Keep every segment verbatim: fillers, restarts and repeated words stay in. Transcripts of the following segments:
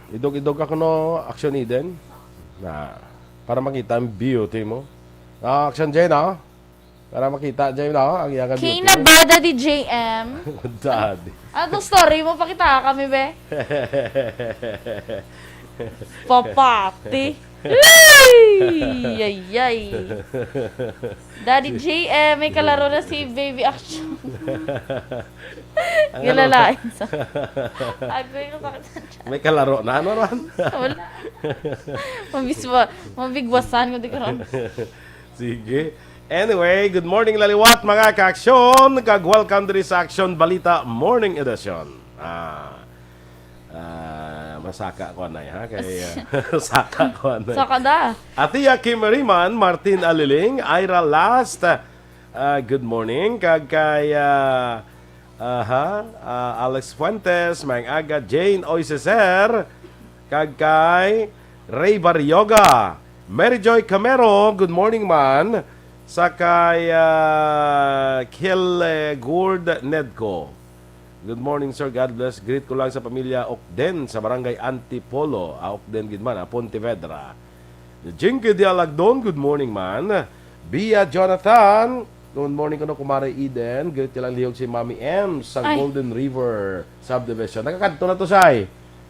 Idog-idog ka kuno, Action Eden. Na, para makita ang beauty mo. Ah, Action J, no? Para makita, J, no? Ang iyang beauty Kina mo. Ba, Daddy J M? Daddy. Ano tong story mo? Pakita kami, be. Papati. Ay, ay, ay. Daddy J M, may kalaro na si Baby Action. Ang Gilalain sa... Agoy, kasakit sa tiyan. May kalaro na, ano, Ron? Wala. Mabiswa, mabigwasan ko di karon. Sige. Anyway, good morning, laliwat, mga ka-aksyon. Kag welcome diri sa Aksyon Balita Morning Edition. Ah, ah, masaka ko anay, ha? Kay, ah, saka ko anay. Saka da. Atia Kim Riman, Martin Aliling, Ira Last. Ah, good morning. Kag kay, ah, aha, ah, Alex Fuentes, Maayong Aga, Jane Oiseser, kag kay Ray Barrioga. Mary Joy Camero, good morning, man. Sa kay, ah, Kilegurd Nedco. Good morning, sir. God bless. Greet ko lang sa pamilya Okden sa Barangay Antipolo. Ah, Okden gid man, ah, Pontevedra. Jinky Dialagdon, good morning, man. Bia Jonathan, good morning kuno, Kumare Eden. Greet ko lang lihog si Mami M sa Ay. Golden River Subdivision. Nakakadto na to, say.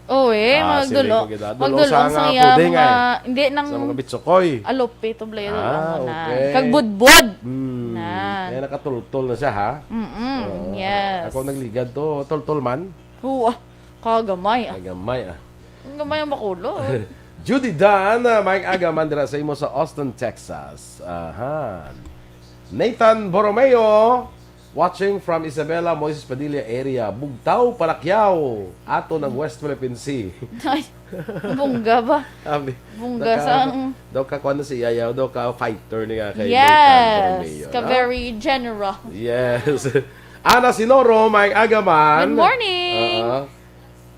Oo, eh, Ah, magdulong. Sige, magdulong. Magdulong sa sa nga iya puding, mga, ay. Hindi, nang Sa mga bitsokoy. Alope, tublay, Ah, dulong mo na. Okay. Kag budbod. Hmm. Na. Kaya nakatultol na siya, ha? Mm-mm, Oo. Yes. Ako nagligad to, toltol man. Oo, ah. Kagamay, ah. Kagamay, ah. Ang gamay ang bakulo, eh. Judy Dan, ah, Maayong Aga man dira sa imo sa Austin, Texas. Aha. Nathan Borromeo, watching from Isabela, Moises Padilla area, Bugtao, Palakyao, ato ng West Philippine Sea. Ay, bungga ba? Abi, Bungga daw ka, sa ang daw ka, kuwan na si Yayaw, daw ka fighter ni nga kay Yes, Nathan Borromeo, ka no? Very general. Yes. Ana Sinoro, Maayong Aga man. Good morning. Oo.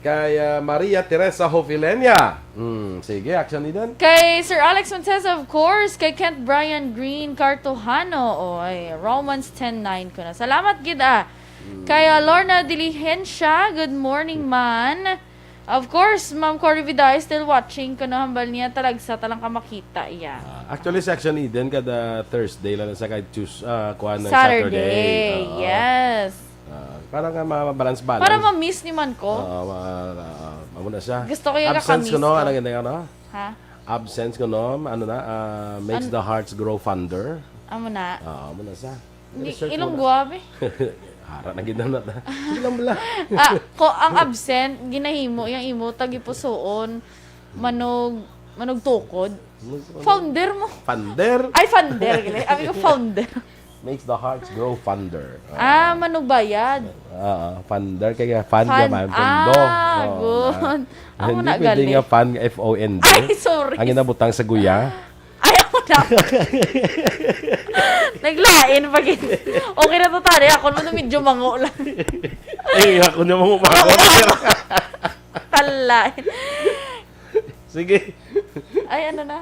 Kay, ah, Maria Teresa Jofilenia. Hmm, sige, Action Eden. Kay Sir Alex Montesa, of course. Kay Kent Brian Green Cartohano. Oy, Romans ten nine ko na. Salamat gid, ah. Hmm. Kay, ah, Lorna Diligencia, good morning, man. Of course, Ma'am Cory Viday still watching. Kuno hambal niya, talagsa talang ka makita iya. Ah, actually, si Action Eden kada Thursday lang sa kay Tues-, ah, kuwan, ng Saturday. Saturday. Oo. Yes. Ah, para nga ma-, ma-balance-balance. Para ma-miss ni man ko. Oo, ma-, ah, amo na siya. Gusto ko yung Absence kakamis ko, no? ko. Ano ganda yun, no? Ha? Absence ko, no? Ano na? Ah, makes An- the hearts grow fonder. Amo na. Oo, amo na siya. Hindi, Research mo ilong na. Guwabe. Hara na gid na na. Sige lang bala. Ah, ko ang absent, ginahimo, yung imo, tagipusoon, manog, manog tukod. Manog tukod. Founder mo. Founder? Ay, founder, gali. Abi ko, founder. Makes the hearts grow fonder. Ah, Ah. Manugbayad. Ah, fonder kay nga fan Fan. Nga man, pondo. Ah, Oo, good. Na. Amo Hindi na pwede gali. Nga fan, F O N D. Ay, sorry. Ang inabutang sa guya. Ay, ako na. Naglain pa gid. Okay na to, tari. Ako naman medyo mango lang. Ay, ako na mango, mango. Talain. Sige. Ay, ano na?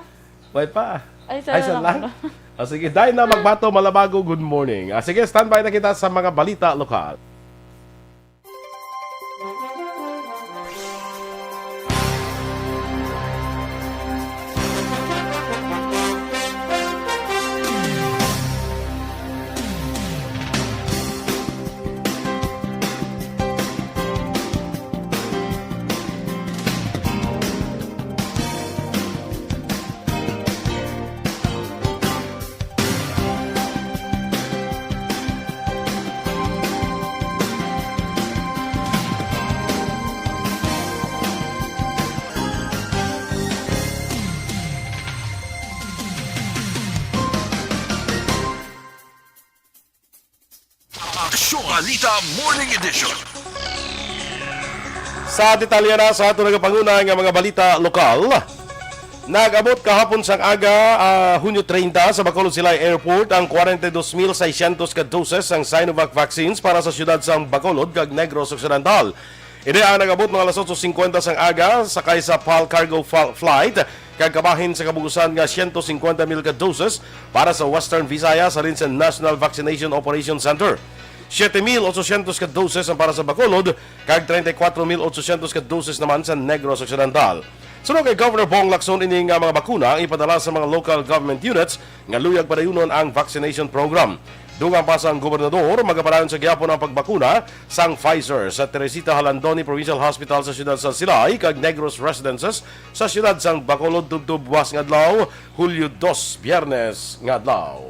Way pa. Ay, Ay, sana sana lang lang. Ako na. Ah, sige, dahil na magbato, malabago, good morning. Ah, sige, standby na kita sa mga balita lokal. Aksyon Balita Morning Edition. Sa detalye na sa ato nagapanguna nga mga balita lokal, nag-abot kahapon sang aga, ah, Hunyo treinta, sa Bacolod Silay Airport ang forty-two mil seiscientos ka doses sang Sinovac vaccines para sa siyudad sang Bacolod kag Negros Occidental. Ini ang nag-abot mga alas otso cincuenta sang aga, sakay sa PAL cargo fa-, flight, kag kabahin sa kabugusan nga siyento cincuenta mil ka doses para sa Western Visayas halin sa National Vaccination Operation Center. Siete mil ochocientos ka doses ang para sa Bacolod, kag treinta y cuatro mil ochocientos ka doses naman sa Negros Occidental. Suno kay Governor Bong Lacson, ini nga mga bakuna ang ipadala sa mga local government units nga luyag padayunon ang vaccination program. Dugang pa sang gobernador, magapadayon sa gihapon ang pagbakuna sang Pfizer sa Teresita Jalandoni Provincial Hospital sa siyudad sa Silay kag Negros Residences sa siyudad sang Bacolod tubtob buwas nga adlaw, Hulyo dos, Biyernes nga adlaw.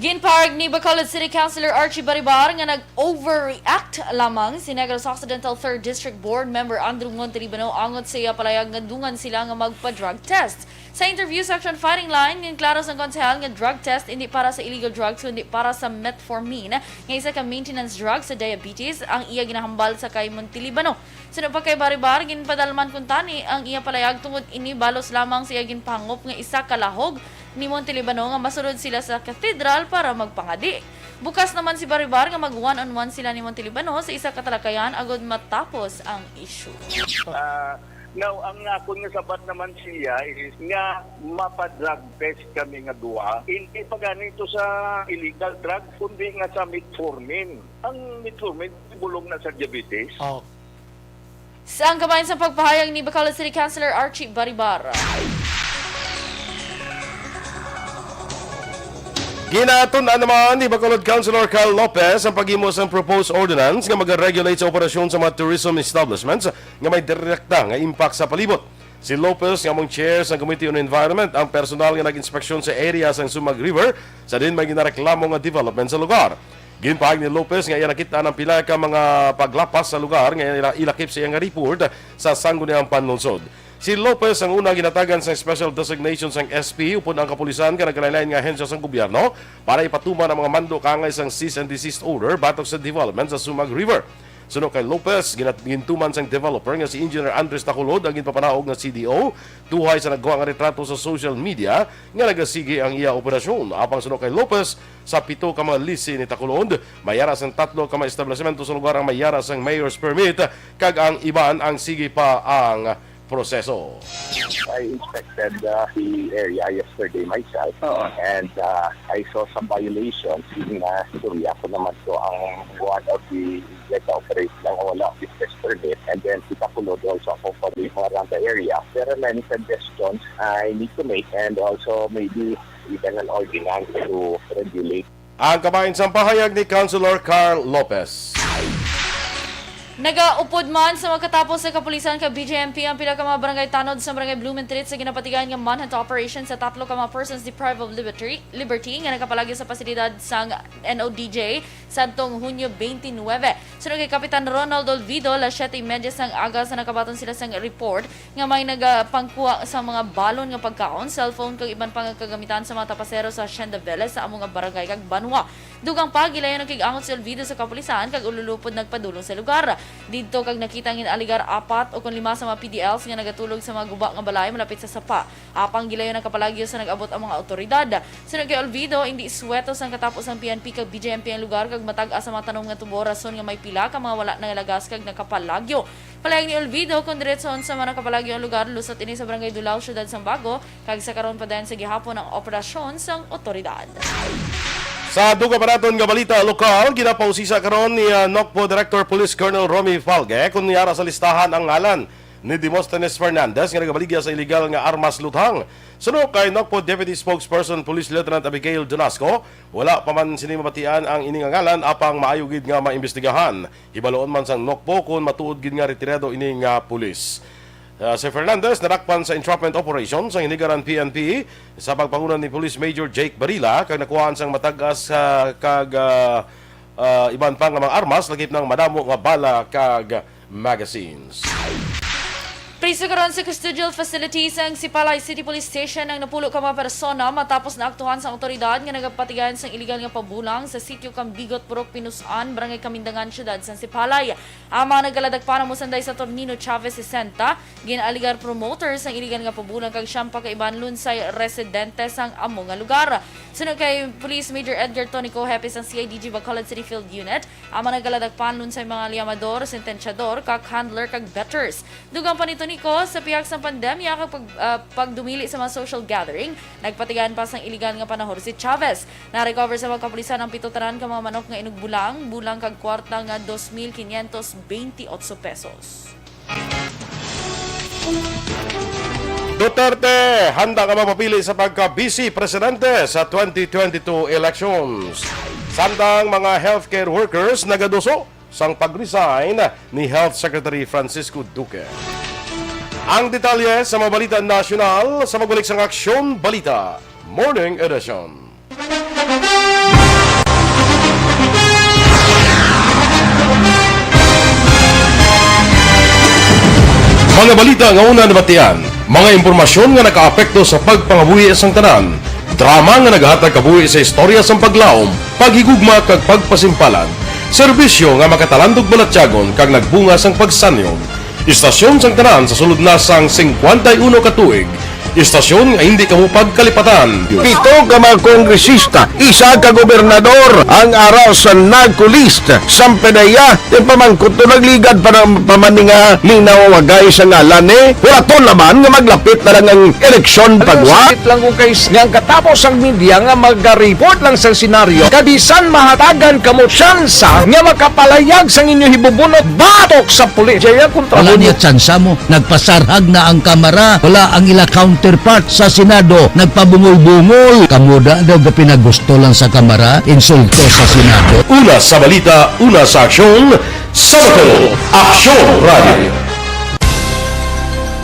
Ginpahayag ni Bacolod City Councilor Archie Baribar nga nag-overreact lamang si Negros Occidental Third District Board Member Andrew Montelibano angot sa iya palayag nga dungan sila nga magpa-drug test. Sa interview sa Action Fighting Line, ginklaro sang konsehal nga drug test indi para sa illegal drugs kundi para sa metformin nga isa ka maintenance drug sa diabetes ang iya ginahambal sa kay Montelibano. Suno pa kay Baribar, ginpadalman kuntani ang iya palayag tungod ini balos lamang sa iya ginpahangop nga isa ka lahog ni Montelibano nga masulod sila sa katedral para magpangadi. Bukas naman si Baribar nga mag one on one sila ni Montelibano sa isa ka talakayan agod matapos ang issue. Ah, now, ang akon nga sabat naman siya is nga mapa-drug test kami nga duha. Hindi pa gani ito sa illegal drugs, kundi nga sa metformin. Ang metformin, bulong na sa diabetes. Oh. Sa ang kabahin sa pagpahayag ni Bacolod City Councilor Archie Baribar. Ginatun-an naman ni Bacolod Councilor Carl Lopez ang paghimo sang proposed ordinance nga mag-regulate sa operasyon sa mga tourism establishments nga may direkta nga impact sa palibot. Si Lopez, nga among chair sang Committee on Environment, ang personal nga nag-inspeksyon sa area sang Sumag River sa diin may ginareklamo nga development sa lugar. Ginpahayag ni Lopez nga iya nakit-an ang pila ka mga paglapas sa lugar nga ila-, ilakip sa iyang report sa Sangguniang Panlungsod. Si Lopez ang una ginatagan sang special designation sang S P upod ang kapulisan kag nagkalain-lain nga ahensya sang gobyerno para ipatuman ang mga mando kaangay sang cease and desist order batok sa development sa Sumag River. Suno kay Lopez, ginat-, gintuman sang developer nga si Engineer Andres Taculod ang ginpapanaog nga C D O tuhay sa nagkuha nga retrato sa social media nga nagasigi ang iya operasyon. Apang suno kay Lopez, sa pito ka mga lisi ni Taculod, may ara sang tatlo ka mga establishmento sa lugar ang may ara sang mayor's permit kag ang iban ang sige pa ang proseso. I inspected uh, the area yesterday myself and uh, I saw some violations. Yun nga, istorya ko naman to ang one of the nag-operate lang wala business permit, and then si Bacolod also accompanied around the area. There are many suggestions I need to make and also maybe even an ordinance to regulate. Ang kabahin sang pahayag ni Councilor Carl Lopez. Nagaupod man sa magkatapos sa kapulisan kag B J M P ang pila ka mga barangay tanod sa barangay Blumentritt sa ginapatigayon nga manhunt operation sa tatlo ka mga persons deprived of liberty, liberty nga nagapalagyo sa pasilidad sang N O D J sadtong Hunyo twenty-nine. Suno kay Kapitan Ronald Olvido, las siete y media sang aga sa nakabaton sila sang report nga may nagapangkuha sa mga balon nga pagkaon, cellphone kag iban pa nga kagamitan sa mga tapasero sa Hacienda Village sa amo nga barangay kag banwa. Dugang pa, gilayon ang kig-angot si Olvido sa kapulisan kag ululupod nagpadulong sa lugar. Didto kag nakita ang ginaligar apat o kon lima sa mga P D Ls nga nagatulog sa mga guba nga balay malapit sa sapa. Apang gilayon ang kapalagyo sa nag-abot ang mga awtoridad. Suno kay Olvido, indi sweto sang katapos ang P N P kag B J M P ang lugar kag matag-a sa mga tanom nga tubo rason nga may pila ka mga wala nalagas kag nakapalagyo. Palayag ni Olvido, kon diretsohon sa mga nakapalagyo ang lugar, lusot ini sa Barangay Dulao, Siyudad sang Bago, kag sa karon padayon sa gihapon ang operasyon sang otoridad. Sa dugang pa naton nga balita lokal, ginapausisa karon ni ah, NOCPO Director Police Colonel Romy Falge kung niara sa listahan ang ngalan ni Demosthenes Fernandez nga nagabaligya sa iligal nga armas luthang. Suno kay NOCPO Deputy Spokesperson Police Lieutenant Abigail Donasco, wala pa man sini mabatian ang ini nga ngalan, apang maayo gid nga maimbestigahan. Hibaloon man sang NOCPO kon matuod gid nga retirado ini nga pulis. Ah, si Fernandez nadakpan sa entrapment operation sang hinigaran P N P sa pagpanguna ni Police Major Jake Barila kag nakuhaan sang matag-as ah, kag ah, ah, iban pa nga mga armas, lakip nang madamo nga bala kag magazines. Priso karon sa custodial facility sang Sipalay City Police Station ang napulo ka mga persona matapos naaktuhan sang awtoridad nga nagapatigayon sang iligal nga pabulang sa sitio Kambigot, Purok Pinus-an, Barangay Kamindangan, Siyudad sang Sipalay. Ang mga nagkaladakpan amo sanday Saturnino Chavez sesenta, gin-alegar promoter sang iligal nga pabulang kag siyam pa ka iban Lunsay residente sang amo nga lugar. Suno kay Police Major Edgar Tonico, hepe sang C I D G Bacolod City Field Unit, amo nagkaladakpan lunsay mga liyamador, sentensyador, cock handler, kag bettors. Dugang pa ni Tonico, sa pihak sang pandemya kag pag, ah, pagdumili sa mga social gathering, nagpatigayon pa sang iligal nga panahor si Chavez. Na-recover sa mga kapulisan ang pito tanan ka mga manok nga inugbulang, bulang kag kwarta nga dos mil quinientos veintiocho pesos. Duterte handa nga mapapili sa pagka-Vice Presidente sa twenty twenty-two elections. Samtang mga healthcare workers nagaduso sang pag-resign ni Health Secretary Francisco Duque. Ang detalye sa mga balita nasyonal sa pagbalik sang Aksyon Balita Morning Edition. Mga balita nga una nabatian, mga impormasyon nga nakaapekto sa pagpangabuhi sang tanan, drama nga naghatag kabuhi sa istorya sang paglaom, paghigugma kag pagpasimpalan, serbisyo nga makatalandog balatyagon kag nagbunga sang pagsanyon. Istasyon sang tanan sa sulod na sang singkwenta y uno ka tuig. Istasyon nga hindi kamo pagkalipatan. Pito ka mga kongresista, isa ka gobernador ang ara sa NAGCO list sang PDEA. Di pa man kuto nagligad pa na, pa man ni nga linawagay sa ngalan ni. Wala to naman nga maglapit na lang ang eleksyon pagwa. Sakit lang kung kay nga ang katapos ang media nga magareport lang sa senaryo, kabisan mahatagan kamo tsansa nga makapalayag sang inyo hibubunot batok sa pulis. Jaya kontra Wala niya tsansa mo. Nagpasarhag na ang Kamara. Wala ang ila counterpart sa Senado. Nagpabungol-bungol. Kamo da daw gapinagusto lang sa Kamara. Insulto sa Senado. Una sa balita, una sa aksyon, sa Bacolod, Aksyon Radio.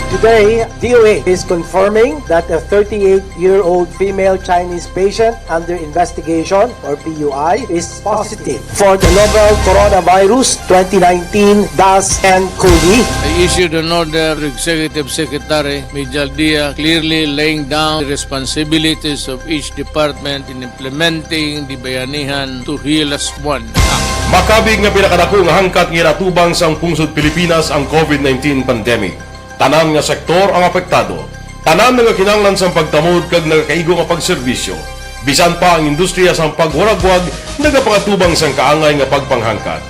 Today, D O H is confirming that a thirty-eight-year-old female Chinese patient under investigation, or P U I, is positive for the novel Coronavirus twenty nineteen dash N COVID. I issued an order to Executive Secretary Mijal Dia, clearly laying down the responsibilities of each department in implementing the Bayanihan to Heal Us One Act. Makabig nga pinakadako nga hangkat nga ginatubang sang pungsod Pilipinas ang COVID nineteen pandemic. Tanan nga sektor ang apektado. Tanan nga kinahanglan sang pagtamod kag nagakaigo nga pagserbisyo. Bisan pa ang industriya sang pagwaragwag nagapangatubang sang kaangay nga pagpanghangkat.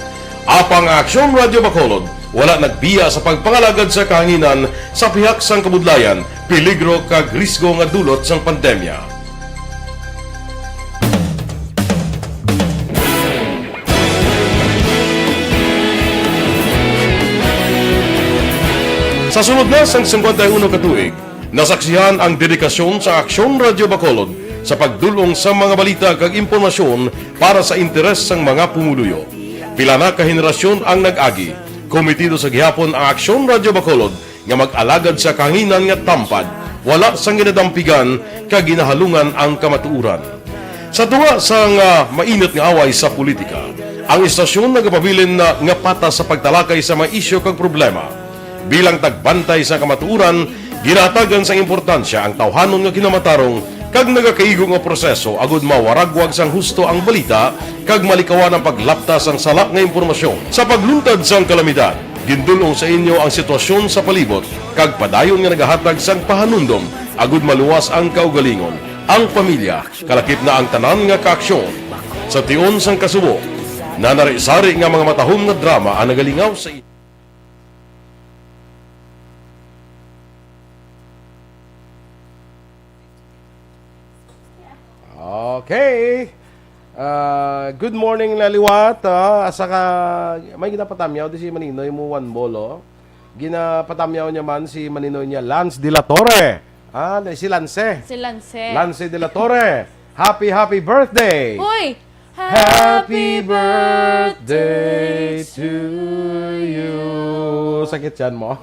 Apang ang Aksyon Radio Bacolod wala nagbiya sa pagpangalagad sa kahanginan sa pihak sang kabudlayan, peligro kag risgo nga dulot sang pandemya. Sa sulod na sang singkwenta y uno ka tuig, nasaksihan ang dedikasyon sa Aksyon Radio Bacolod sa pagdul-ong sa mga balita kag impormasyon para sa interes sang mga pumuluyo. Pila na ka henerasyon ang nag-agi. Komitido sa gihapon ang Aksyon Radio Bacolod nga mag-alagad sa kahanginan nga tampad, wala sang ginadampigan kag ginahalungan ang kamatuoran. Sa tunga sang, ah, mainit nga away sa politika, ang istasyon nagapabilin na nga patas sa pagtalakay sa mga isyu kag problema. Bilang tagbantay sa kamatuoran, ginahatagan sang importansya ang tawhanon nga kinamatarong kag nagakaigo nga proseso agud mawaragwag sang husto ang balita kag malikawan ang paglapta sang sala nga impormasyon. Sa pagluntad sang kalamidad, gindul-ong sa inyo ang sitwasyon sa palibot kag padayon nga nagahatag sang pahanumdom agud maluwas ang kaugalingon, ang pamilya, kalakip na ang tanan nga kaaksyon. Sa tion sang kasubo, nanari-sari nga mga matahom nga drama ang nagalingaw sa inyo. Okay. Ah, good morning, la liwat. Ah, asa ka, may ginapatamyaw di si Maninoy mo one ball, oh. Ginapatamyaw niya man si Maninoy niya, Lance de la Torre. Ah, si Lance. Si Lance. Lance de la Torre. Happy, happy birthday! Uy! Happy birthday to you. Sakit yan mo?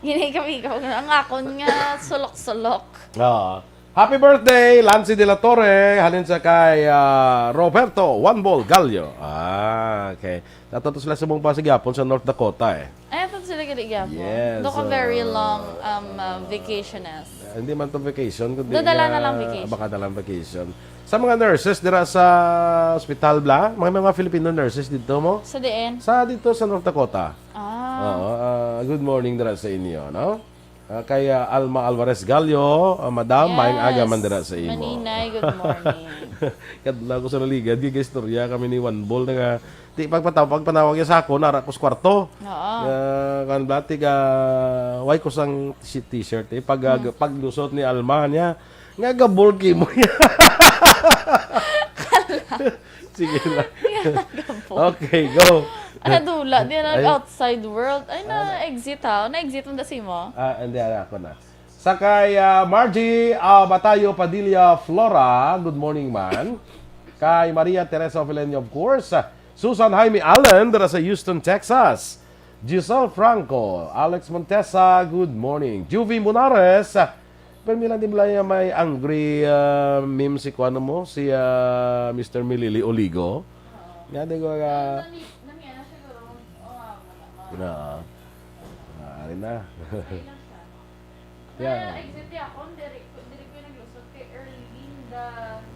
Gini kami ko. Ang akon nga sulok-sulok. Ah. Happy birthday, Lance de la Torre. Halin sa kay ah, Roberto One Ball Gallo. Ah, okay. Natatos sila sa mong pasigyapon sa North Dakota eh. Ay, ato sila gali gyapon. Yes, Doon ka very ah, long um, uh, vacationist. Ah, hindi man to vacation, kundi Dadala na nga, lang vacation. Baka na lang vacation. Sa mga nurses dira sa ospital, bla? Mga, mga Filipino nurses dito mo? Sa diin? Sa dito sa North Dakota. Ah. Oo, ah, good morning dira sa inyo, no? Ah, kay, ah, Alma Alvarez Gallo, ah, Madam, maayong aga man dira sa imo. Maninay, good morning. Kadlaw ko sa Naligan, gigaistorya kami ni Juan Bol nga, di, pagpataw-, pagpanawag niya sa ako, nara ko sa kwarto. Oo. Ah, kan blati ka, why ko sang si-, t-shirt, eh, pag, ah, paglusot ni Alma niya, nga gabol kimo niya. Sige lang. Okay, go. Ano, dula, di na Ay. Outside World. Ay, na-exit ha. Na-exit mo dasi mo? Ah, hindi, ah, ako na. Sa kay, ah, Margie, ah, Batayo Padilla Flora, good morning, man. Kay Maria Teresa Ofelenio, of course. Susan Jaime Allen, dira sa Houston, Texas. Giselle Franco, Alex Montesa, good morning. Juvie Munares, permi lang di mo lang may angry, ah, meme si kuan mo, si, ah, Mister Milili Oligo. Nga di ko ka... Nani, nani, ano siguro? Oh, ah, wala, wala. Na. Ah, ari na. Okay lang siya. Yeah. Na-exit niya ako, diri ko, diri ko naglusot kay Erlinda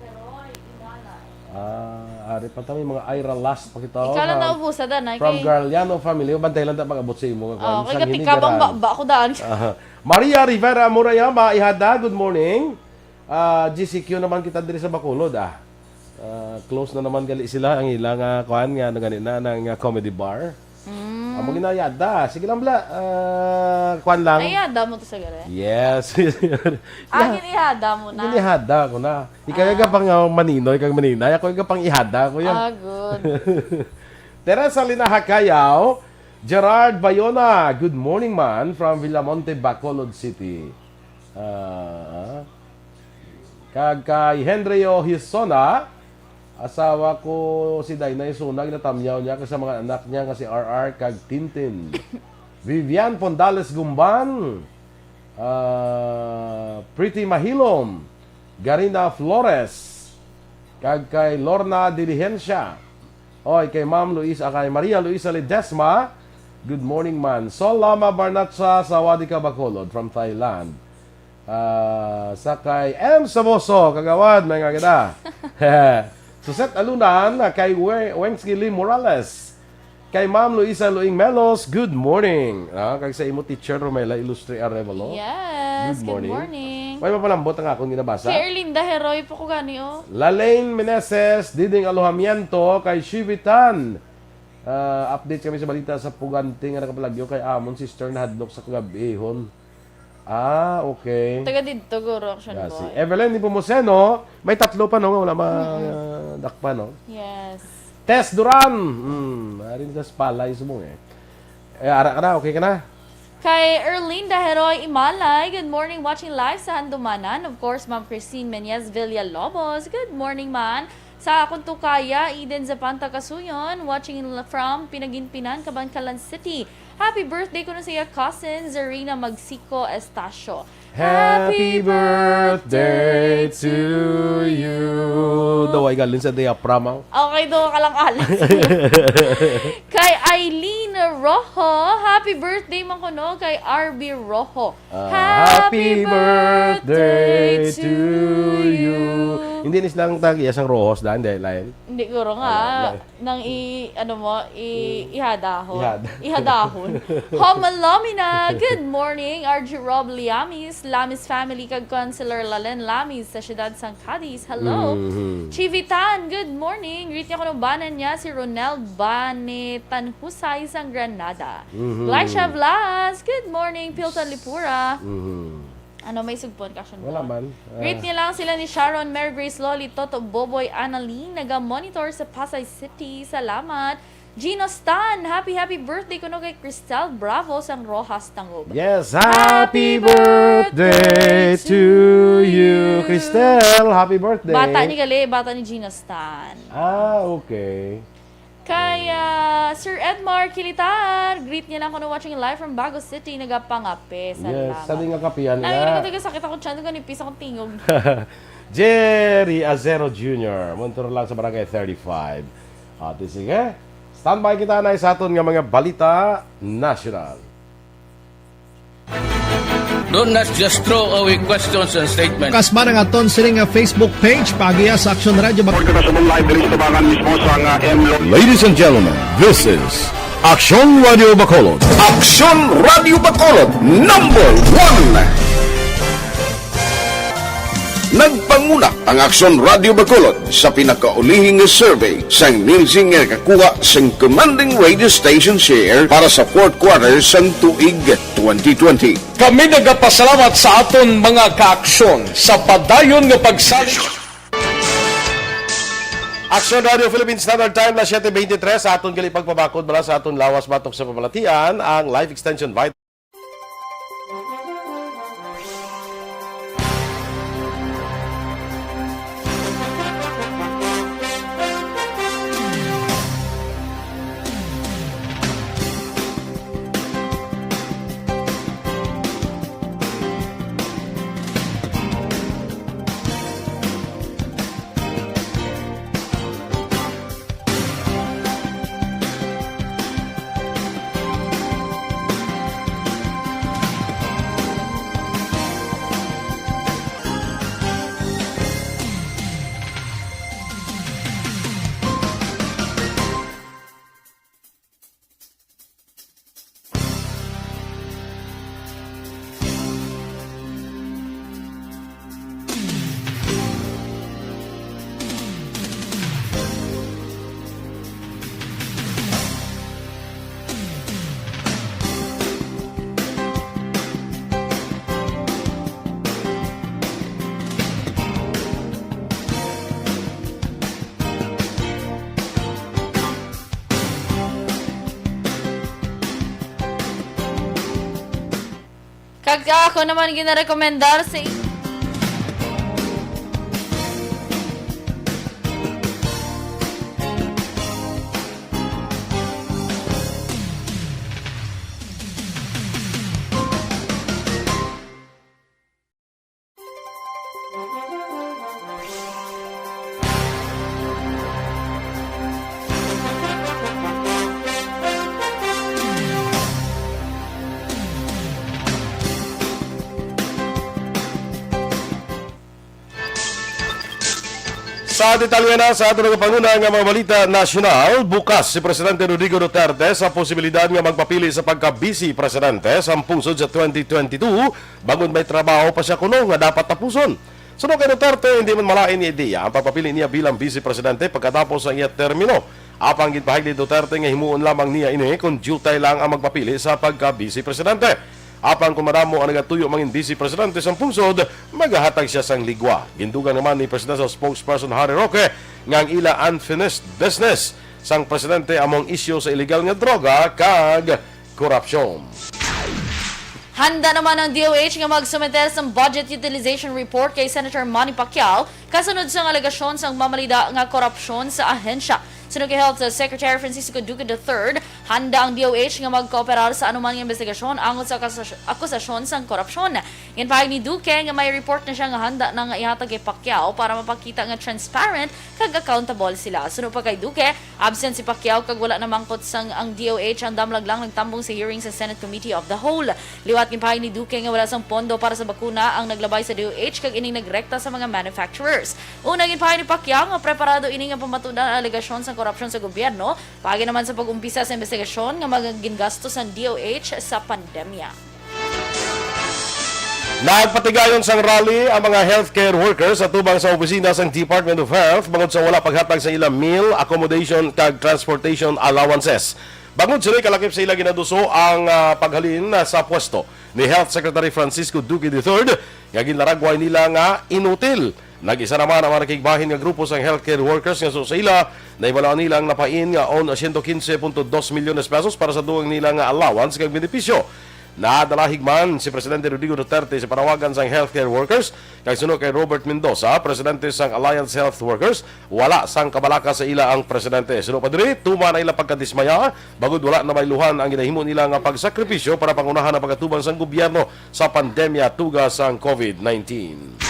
Heroy Imalay. Ah, ari pa ta, may mga Ira last pa kita. Ikaw lang From, naubusan, Danay, from kay Garliano family, bantay lang ta pag-abot sa imo nga kuan, Oh, kay sang hini katikabang garahan. Ba, ba ako daan. Ah, Maria Rivera Murayama, ihada, good morning. Ah, G C Q naman kita diri sa Bacolod, ah. Ah, close na naman gali sila ang ila nga kuan nga ano gani na, nga comedy bar. Mm. Amo ginayada. Sige lang bala. Ah, kuan lang. Ay, ihada mo to sa gari. Yes. Ang inihada mo na. Ginihada ko na. Ikaw yung pang, ah, maninoy kag maninay. Ako yung pang ihada ko yan. Ah, good. Teresa Lina Hacayaw, Gerard Bayona, good morning man from Villamonte, Bacolod City. Ah, kag kay Henrio Hisona, asawa ko si Dainay Suna, ginatamyaw niya kag sa mga anak niya nga si R R kag Tintin. Vivian Pondales Gumban, ah, Pretty Mahilom, Garina Flores, kag kay Lorna Diligencia. Oy, kay Ma'am Luisa, kay Maria Luisa Ledesma. Good morning, man. Sol Lama Barnatsa, Sawadee ka, Bacolod, from Thailand. Ah, sa kay M Saboso, Kagawad, may nga gada. Suset Alunan, kay We-, Wengski Lee Morales. Kay Ma'am Luisa Luing Melos, good morning. Ah, kag sa imo teacher, Romela Ilustre Arevalo. Yes, Good good morning. morning. May mapalambot ang akong ginabasa. Kay Erlinda Heroy po ko gani, oh. Lalaine Meneses, Diding Alojamiento, kay Shivitan. Ah, update kami sa balita sa pugante nga nakapalagyo kay amon sister nahadlok sa kagabihon. Ah, okay. Taga didto, guro, action Yeah, si boy. Evelyn Nepomuceno, may tatlo pa, no, nga wala madakpan, no? Yes. Tess Duran! Hmm, ari na sa palay subong eh. Eh, ara ka na, okay ka na? Kay Erlinda Heroy Imalay, good morning, watching live sa Handumanan. Of course, Ma'am Christine Meñez Villalobos, good morning, man. Sa akong tukaya, Eden Zapanta Kasuyon, watching l-, from Pinaginpinan, Kabankalan City. Happy birthday kuno sa iya cousin, Zarina Magsico Estacio. Happy birthday to you. Daw ay galing sa diaphragm, ah. Okay, do ka lang alas. Kay Eileen Rojo, happy birthday man kuno kay R B Rojo. Ah, happy birthday to you. Hindi ni silang tag iya sang Rojos daan, dahil lain. Hindi, guro nga. Wala, wala. Nang i, ano mo, i, ihadahon. Ihada. Ihadahon. Homalomina, good morning. R G Rob Liamis, Lamis family, kag Councilor Lalen Lamis sa siyudad sang Cadiz. Hello. Mhm. Chivitan, good morning. Greet niya kuno banan niya si Ronald Banetan Husay sang Granada. Mhm. Glycia Blas, good morning. Pilton Lipura. Mhm. Ano, may sugpon ka, Shon Wala Bon? man. Ah. Greet niya lang sila ni Sharon, Mary Grace, Loli, Toto, Boboy, Annalyn, naga-monitor sa Pasay City. Salamat. Gino Stan, happy, happy birthday kuno kay Cristel Bravo sang Rojas, Tangub. Yes, happy birthday to you, Cristel. Happy birthday. Bata ni gali, bata ni Gino Stan. Ah, okay. Kay, ah, Sir Edmar Kilitar, greet niya lang kuno, watching live from Bago City, nagapangape. Yes, Salamat. Sa di nga kapihan Nangin nga. Ko taga sakit ako tiyan, ganipis akong tingog. Jerry Azero Junior, Montoro lang sa Barangay thirty-five. Ate, sige. Standby kita na sa aton nga mga balita nasyonal. Don't not just throw away questions and statements. Kasmara nga ton sini nga Facebook page, paagiya sa Aksyon Radio. Report kita sa live diri sa Tubangan mismo sa nga M. Ladies and gentlemen, this is Aksyon Radio Bacolod. Aksyon Radio Bacolod, number one. Nagpanguna ang Aksyon Radio Bacolod sa pinakaulihi nga survey sang Nielsen nga nakakuha sang commanding radio station share para sa fourth quarter sang tuig twenty twenty. Kami nagapasalamat sa aton mga kaaksyon sa padayon nga pagsalig. Aksyon Radio Philippine Standard Time na siyete veintitrés. Sa aton gali pagpabakod bala sa aton lawas batok sa pamalatian, ang Life Extension Vitamin. Kag ako naman ginarekomendar sa inyo. Sa detalye na sa aton nga panguna nga mga balita nasyonal, bukas si Presidente Rodrigo Duterte sa posibilidad nga magpapili sa pagka-Vice Presidente sa pungsod sa twenty twenty-two, bangod may trabaho pa siya kuno nga dapat tapuson. Suno kay Duterte, hindi man malain ni ideya ang pagpapili niya bilang Vice Presidente pagkatapos ang iya termino. Apang ginpahayag ni Duterte nga himuon lamang niya ini kon diutay lang ang magpapili sa pagka-Vice Presidente. Apang kon madamo ang nagatuyo mangin Vice Presidente sang pungsod, magahatag siya sang ligwa. Gindugang naman ni Presidential Spokesperson Harry Roque nga ang ila unfinished business sang presidente amo ang isyu sa illegal nga droga kag korupsyon. Handa naman ang D O H nga magsumiter sang budget utilization report kay Senator Manny Pacquiao kasunod sang alegasyon sang mamalida nga korupsyon sa ahensya. Suno kay Health Secretary Francisco Duque the third, handa ang D O H nga magkooperar sa anuman nga investigasyon angot sa akusas-, akusasyon sang korupsyon. Ginpahayag ni Duque nga may report na siya nga handa na nga ihatag kay Pacquiao para mapakita nga transparent kag accountable sila. Suno pa kay Duque, absent si Pacquiao kag wala namangkot sang ang D O H ang damlag lang nagtambong sa hearing sa Senate Committee of the Whole. Liwat ginpahayag ni Duque nga wala sang pondo para sa bakuna ang naglabay sa D O H kag ining nagrekta sa mga manufacturers. Una, ginpahayag ni Pacquiao nga preparado ini nga pamatudan ang alegasyon sang korupsyon sa gobyerno, paagi naman sa pag-umpisa sa investigasyon nga mga gingastos sang D O H sa pandemya. Nagpatigayon sang rally ang mga healthcare workers atubang sa opisina sang Department of Health bangod sa wala paghatag sa ila meal, accommodation, kag transportation allowances. Bangod sini kalakip sa ila ginaduso ang, ah, paghalin, ah, sa pwesto ni Health Secretary Francisco Duque the third, nga ginlaragway nila nga inutil. Nag-isa naman ang mga nakigbahin nga grupo sang healthcare workers nga suno sa ila, nahibaluan nila ang napain nga on siyento kinse punto dos milyones pesos para sa dugang nila nga allowance kag benepisyo. Nadalahig man si Presidente Rodrigo Duterte sa panawagan sang healthcare workers, kag suno kay Robert Mendoza, presidente sang Alliance Health Workers, wala sang kabalaka sa ila ang presidente. Suno pa diri, tuman ang ila pagkadismaya, bangod wala na mailuhan ang ginahimo nila nga pagsakripisyo para pangunahan ang pag-atubang sang gobyerno sa pandemya tuga sang COVID nineteen.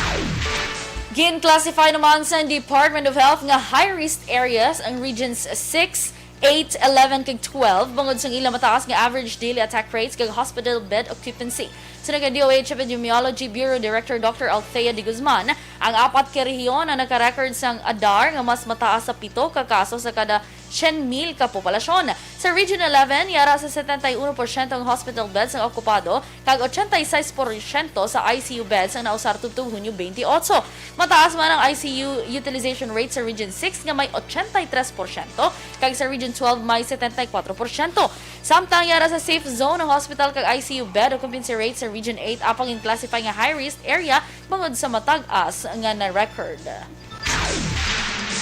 Gin-classify naman sa Department of Health nga high-risk areas ang Regions six, eight, eleven, kag twelve, bangod sang ila mataas nga average daily attack rates kag hospital bed occupancy. Suno kay D O H Epidemiology Bureau Director Doctor Althea de Guzman, ang apat ka rehiyon ang naka-record sang adar nga mas mataas sa pito ka kaso sa kada syen mil ka populasyon. Sa Region eleven, yara sa setenta y uno porsyento ang hospital beds ang okupado, kag ochenta y seis porsyento sa I C U beds ang nausar tubtob Hunyo twenty-eight. Mataas man ang I C U utilization rate sa Region six nga may ochenta y tres porsyento, kag sa Region twelve may setenta y kuwatro porsyento. Samtang yara sa safe zone ang hospital kag I C U bed occupancy rate sa Region eight, apang gin-classify nga high risk area bangod sa matag-as nga na-record.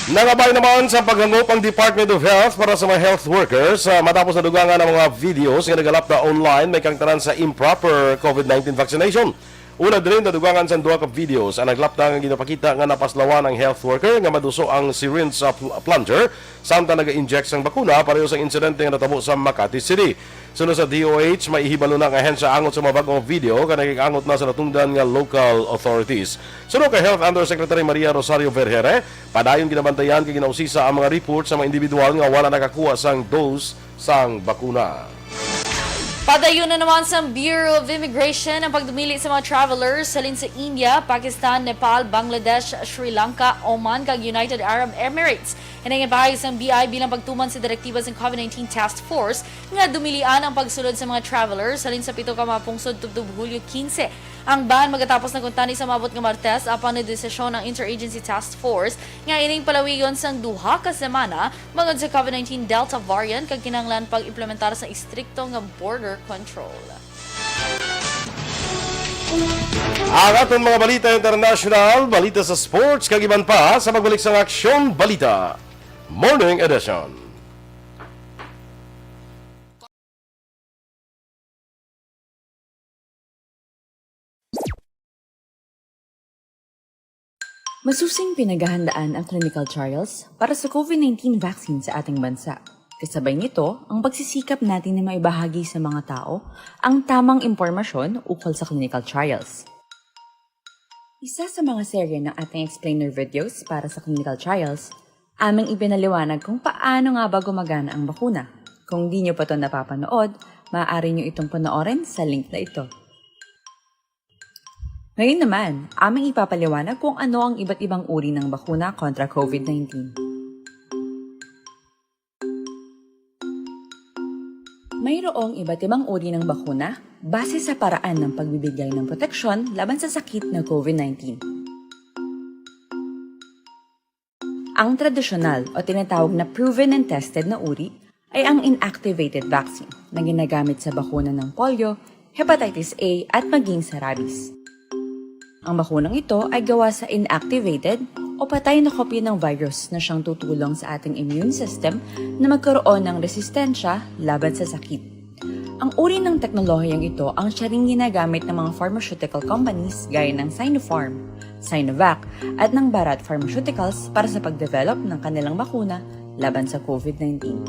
Nangabay naman sa paghangop ang Department of Health para sa mga health workers, ah, matapos nadugangan ang mga videos nga nagalapda online may kaangtanan sa improper COVID nineteen vaccination. Una diri, nadugangan sang duha ka videos ang naglapda nga ginapakita nga napaslawan ang health worker nga maduso ang syringe sa pl-, plunger samtang naga-inject sang bakuna, pareho sang insidente nga natabo sa Makati City. Suno sa D O H, may hibalo na ang ahensya angot sa mga bag-ong video kag nag-angot na sa natungdan nga local authorities. Suno kay Health Undersecretary Maria Rosario Vergere, padayon ginabantayan kag ginausisa ang mga report sa mga individual nga wala nakakuha sang dose sang bakuna. Padayon na naman sang Bureau of Immigration ang pagdumili sa mga travelers halin sa India, Pakistan, Nepal, Bangladesh, Sri Lanka, Oman, kag United Arab Emirates. Ini ang ipahayag sang B I bilang pagtuman sa direktiba sang COVID nineteen Task Force nga dumilian ang pagsulod sa mga travelers halin sa pito ka mga pungsod tubtob Hulyo quince. Ang ban magatapos na kuntani sa maabot nga Martes, apang nagdesisyon ang Interagency Task Force nga ining palawigon sang duha ka semana bangod sa COVID nineteen Delta variant kag kinahanglan pag-implementar sa istrikto nga border control. Ang aton mga balita international, balita sa sports, kag iban pa sa pagbalik sang Aksyon Balita Morning Edition. Masusing pinaghahandaan ang clinical trials para sa COVID nineteen vaccine sa ating bansa. Kasabay nito, ang pagsisikap natin na maibahagi sa mga tao ang tamang impormasyon ukol sa clinical trials. Isa sa mga serye ng ating explainer videos para sa clinical trials, aming ipinaliwanag kung paano nga ba gumagana ang bakuna. Kung di nyo pa to napapanood, maaari nyo itong panoorin sa link na ito. Ngayon naman, aming ipapaliwanag kung ano ang iba't ibang uri ng bakuna kontra COVID nineteen. Mayroong iba't ibang uri ng bakuna base sa paraan ng pagbibigay ng proteksyon laban sa sakit na COVID nineteen. Ang tradisyonal o tinatawag na proven and tested na uri ay ang inactivated vaccine na ginagamit sa bakuna ng polio, hepatitis A, at maging sa rabies. Ang bakunang ito ay gawa sa inactivated o patay na kopya ng virus na siyang tutulong sa ating immune system na magkaroon ng resistensya laban sa sakit. Ang uri ng teknolohiyang ito ang siya ring ginagamit ng mga pharmaceutical companies gaya ng Sinopharm, Sinovac, at ng Bharat Pharmaceuticals para sa pagdevelop ng kanilang bakuna laban sa COVID nineteen.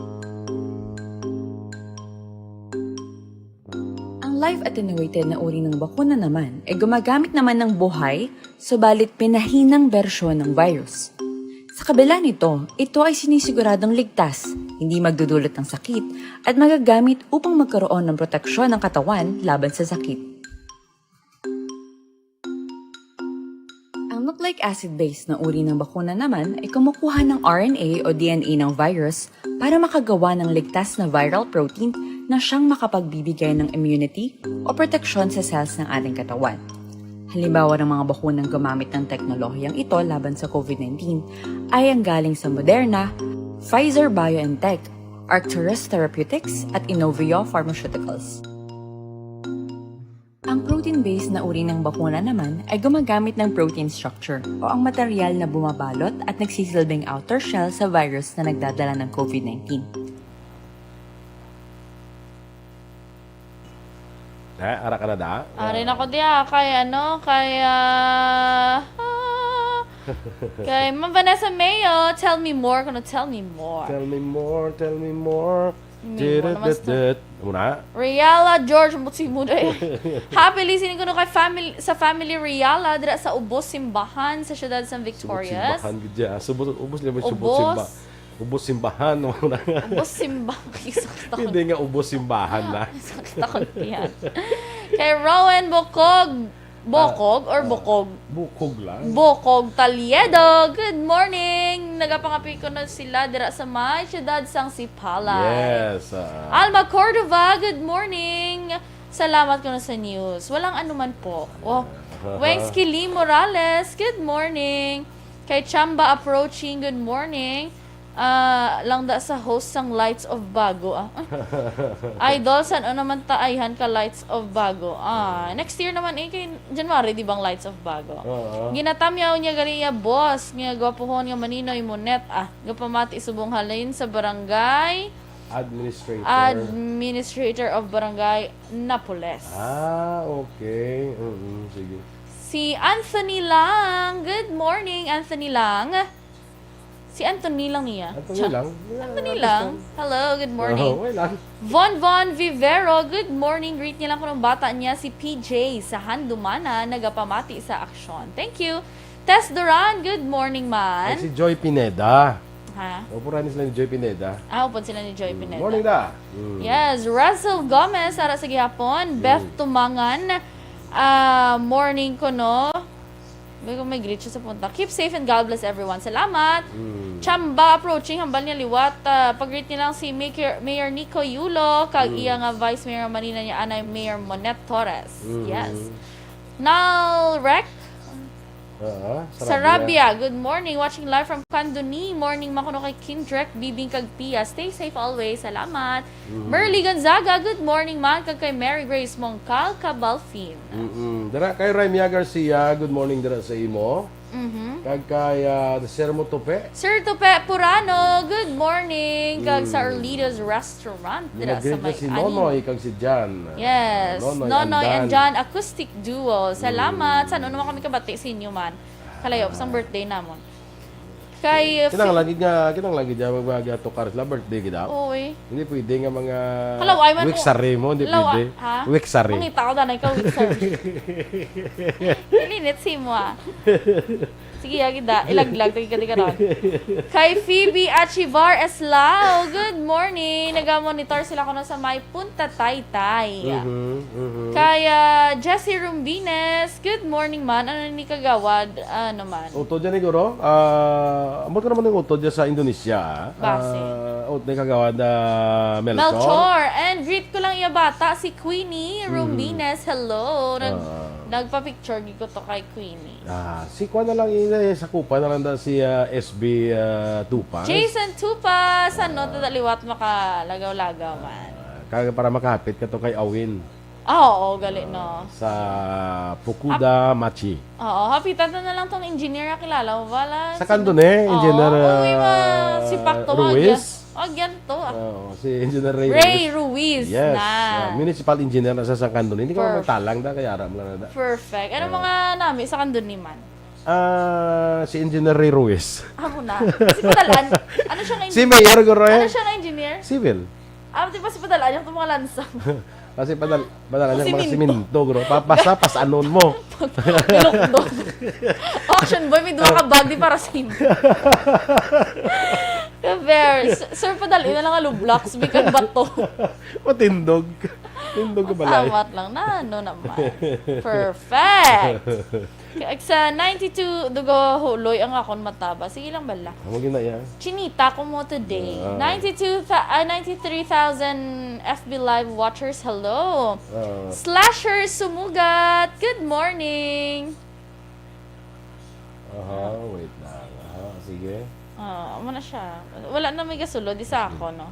Ang live attenuated na uri ng bakuna naman ay gumagamit naman ng buhay, subalit pinahinang bersyon ng virus. Sa kabila nito, ito ay sinisiguradong ligtas, hindi magdudulot ng sakit, at magagamit upang magkaroon ng proteksyon ng katawan laban sa sakit. Ang nucleic acid-based na uri ng bakuna naman ay kumukuha ng R N A o D N A ng virus para makagawa ng ligtas na viral protein na siyang makapagbibigay ng immunity o proteksyon sa cells ng ating katawan. Halimbawa ng mga bakunang gumamit ng teknolohiyang ito laban sa COVID nineteen ay ang galing sa Moderna, Pfizer-BioNTech, Arcturus Therapeutics, at Inovio Pharmaceuticals. Ang protein-based na uri ng bakuna naman ay gumagamit ng protein structure o ang material na bumabalot at nagsisilbing outer shell sa virus na nagdadala ng COVID nineteen. Eh, ara ka na da? Ari na ko diya, kay ano, kay, ah, ah, kay Ma'am Vanessa Mayo, tell me more, kuno tell me more. Tell me more, tell me more. May mo naman Didit, didit. Amo na? Riala George, mutsi mo na eh. Happy listening kuno kay family, sa family Riala, dira sa Ubos Simbahan, sa siyudad sa Victorias. Ubos Simbahan, gid ya. Ubos, ubos, ubos, Ubos. Simba-, ubos Simbahan, amo na nga. Ubos Simba-, sakit ako. Hindi nga ubos simbahan na. Sakit ako niya. Kay Rowan Bukog, Bokog or Ah, Bokog? Bukog lang. Bokog Talyedo, good morning! Nagapangapi ko na sila dira sa may siyudad sang Sipalay. Yes, ah. Alma Cordova, good morning! Salamat ko na sa news. Walang anuman po. Oh, Weng Skili Morales, good morning! Kay Chamba Approaching, good morning! Ah, lang da sa host sang Lights of Bago, ah. Idol, san-o naman ta ayhan ka Lights of Bago? Ah, next year naman eh, kay January, di bang Lights of Bago? Oo. Ginatamyaw niya gali iya boss, nga gwapuhon nga Maninoy Monet, ah, gapamati subong halin sa barangay Administrator. Administrator of Barangay Napoles. Ah, okay. Mm, sige. Si Anthony Lang. Good morning, Anthony Lang. Si Anthony lang niya. Anthony Cha-, lang. Yeah, Anthony Anthony lang. lang. Hello, good morning. Oh, okay lang. Von Von Vivero, good morning. Greet niya lang ko ng bata niya, si P J, sa Handumanan, nagapamati sa aksyon. Thank you. Tess Duran, good morning, man. Ay, si Joy Pineda. Ha? Upod sila ni Joy Pineda. Ah, upod sila ni Joy Mm, Pineda. Morning da. Mm. Yes, Russell Gomez, ara sa gihapon. Beth Mm. Tumangan, ah, morning ko, no? May, may greet siya sa punta. Keep safe and God bless everyone. Salamat. Mm. Chamba approaching, hambal niya liwat. Ah, pag-greet niya lang si Mayor, Mayor Nico Yulo, kag Mm. iya nga Vice Mayor, manina niya, anay Mayor Monet Torres. Mm. Yes. Nal Rec, Ah, Sarabia. Sarabia, good morning. Watching live from Candoni. Morning, makuno kay Kindrek, Bibing, kag Pia. Stay safe always. Salamat. Mm. Merly Gonzaga, good morning, man. Kag kay Mary Grace Mongcal Cabalfin. Mm-mm. Dira kay Raimia Garcia, good morning dira sa imo. Mhm. Kag kay, ah, Sermo Tupe. Sir Tupe Purano, good morning. Kag sa Mm. Arlido's Restaurant, dira sa Nag-greet na may si anim. Nonoy kag si Jan. Yes, Nonoy Nonoy and and Dan. Jan Acoustic Duo. Salamat. Mm. San-o naman kami kabati sa inyo man? Kalayo, sang Ah. birthday namon. Kay Kinahanglan gid nga, kinahanglan gid nga mag-, mag-, tukar sila, birthday gid, ah. Oy. Hindi pwede nga mga Kalaway man week mo. Sari mo, hindi Lawa-, pwede. Ha? Week sari. Mangita ko, danay ka, week sari. Ilinit si mo, ah. Sige, ya, gid, ah. Ilaglag, tagi ka, di ka ron. Kay Phoebe Achivar Eslao, good morning. Nagamonitor sila kuno sa may Punta Taytay. Mhm, mhm. Kay, ah, Jessie Rumbines, good morning, man. Ano ni kagawad? Ano man? Utod yan, siguro. Ah, ambot ko naman yung utod dyan sa Indonesia, ah. Base. Ah, ut-, ni kagawad, ah, Melchor. Melchor. And greet ko lang iya bata, si Queenie Mhm. Rumbines. Hello. Nag-, Ah. nagpa-picture gid ko to kay Queenie. Ah, si kuan na lang, eh, sa kupa na lang da si, ah, S B, ah, Tupas. Jason Tupas, ano, Ah. tada liwat makalagaw-lagaw man. Ah, kaya para makahapit ka to kay Awin. Ah, oo, gali, no. Ah, sa Fukuda Ap-, Machi. Oo, hapitan na lang tong engineer na kilala mo, wala? Sa Sino? Candon eh, Oo, Engineer, uy, ma-, ah, si Pacto, Ruiz. Agyan. Agyan to, ah. Oo, si Engineer Ray Ray Ruiz. Ruiz Yes, na. Ah, municipal engineer na sa, sa Candon. Hindi ka Perf-, magtalang da, kaya aram ka na da. Perfect. Ano Ah. mga nami sa Candon ni man? Ah, si Engineer Ray Ruiz. Amo na. Si Padalan. Ano siya nga Si engineer? Mayor, guro, eh. Ano siya nga engineer? Civil. Ah, di ba si Padalan yung mga lansang? Kasi padal-, padala O niya mga simento. Simento, guro. Pa-, basta pasanon mo. Ilukdog. Auction boy, may duha ka bag, di para sa imo. Kaber, S-, Sir Padal, ina lang nga Lublox, bikan bato. Matindog. Tindog ka balay. Masamat lang. Na, ano naman. Perfect. Kag sa ninety-two, dugo huloy ang akon mataba. Sige lang bala. Amo gina iya. Chinita ko mo today. Ah. Ninety-two tha-, ah, ninety-three thousand F B Live watchers. Hello. Ah. Slasher Sumugat. Good morning. Aha, wait lang. Aha, sige. Ah, amo na siya. Wala na may gasulod. Isa ako, no?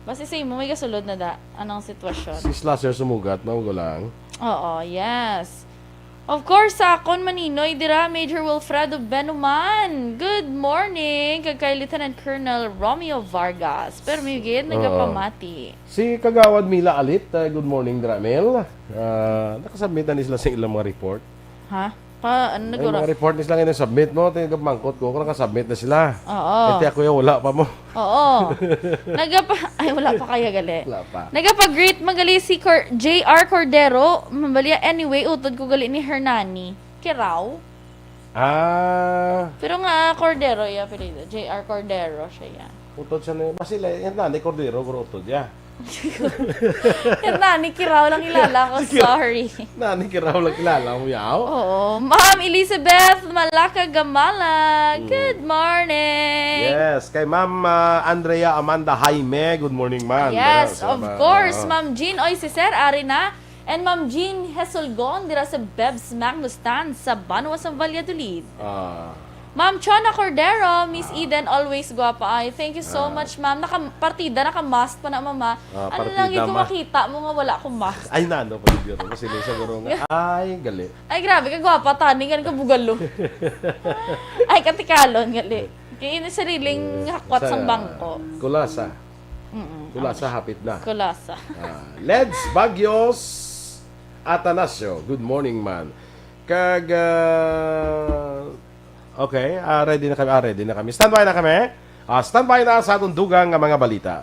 Basta sa imo, may gasulod na da. Anong sitwasyon? Si Slasher Sumugat, no? Ko lang. Oo, yes. Of course, sa akon maninoy dira, Major Wilfredo Benuman. Good morning, kag kay Lieutenant Colonel Romeo Vargas. Pero may gid, Oo. nagapamati. Si Kagawad Mila Alit, uh, good morning, dira, Mel. Uh, nakasubmit na ni sila sa ilang mga report. Ha? Pa, ano, May nagura-, mga report ni sila nga submit mo, tingnan, mangkot ko kung nakasubmit na sila. Oo. Eh, ti ako yung wala pa mo. Oo. Nagapa-, ay, wala pa kaya gali. Wala pa. Nagapa-greet man gali si Cor-, J R Cordero. Mabaliya, anyway, utod ko gali ni Hernani. Kiraw? Ah. Pero nga, Cordero, iya apelyido. J R Cordero siya, iya. Utod siya ni, mas sila, yan na, ni Cordero, pero utod, ya. Yan na, ni Kiraw lang ilala ko. Sige. Sorry. Nani kiraw lang kilala mo yaw? Oo. Ma'am Elizabeth Malaka Gamala, Mm. Good morning. Yes, kay Ma'am, ah, Andrea Amanda Jaime, good morning, ma'am. Yes, Dara, of salamat. course. Oo. Ma'am Jean Oy Ceser, ari na. And Ma'am Jean Hesulgon, dira sa Bebs Magnus Tan, sa Banwa sa Valladolid. Ah. Ma'am Chona Cordero, Miss Ah. Eden, always guwapa ay. Thank you so Ah. much, ma'am. Naka, partida, naka-mask pa na, mama. Ah, Ano partida, lang yung ma- makita mo nga wala akong mask? Ay, nano pa yun, siguro. Kasi may siguro nga, ay, gali. Ay, grabe, kagwapa, tani, nga kabugalo. Ay, katikalon, gali. Kaya yun yung sariling Eh, hakwat sa sang bangko. Kulasa. Mm-mm. Kulasa, hapit na. Kulasa. Ah, Leds Bagyos Atanasio, good morning, man. Kag, ah, okay, ah, ready na kami, ah, ready na kami. Standby na kami. Ah, standby na sa atong dugang nga mga balita.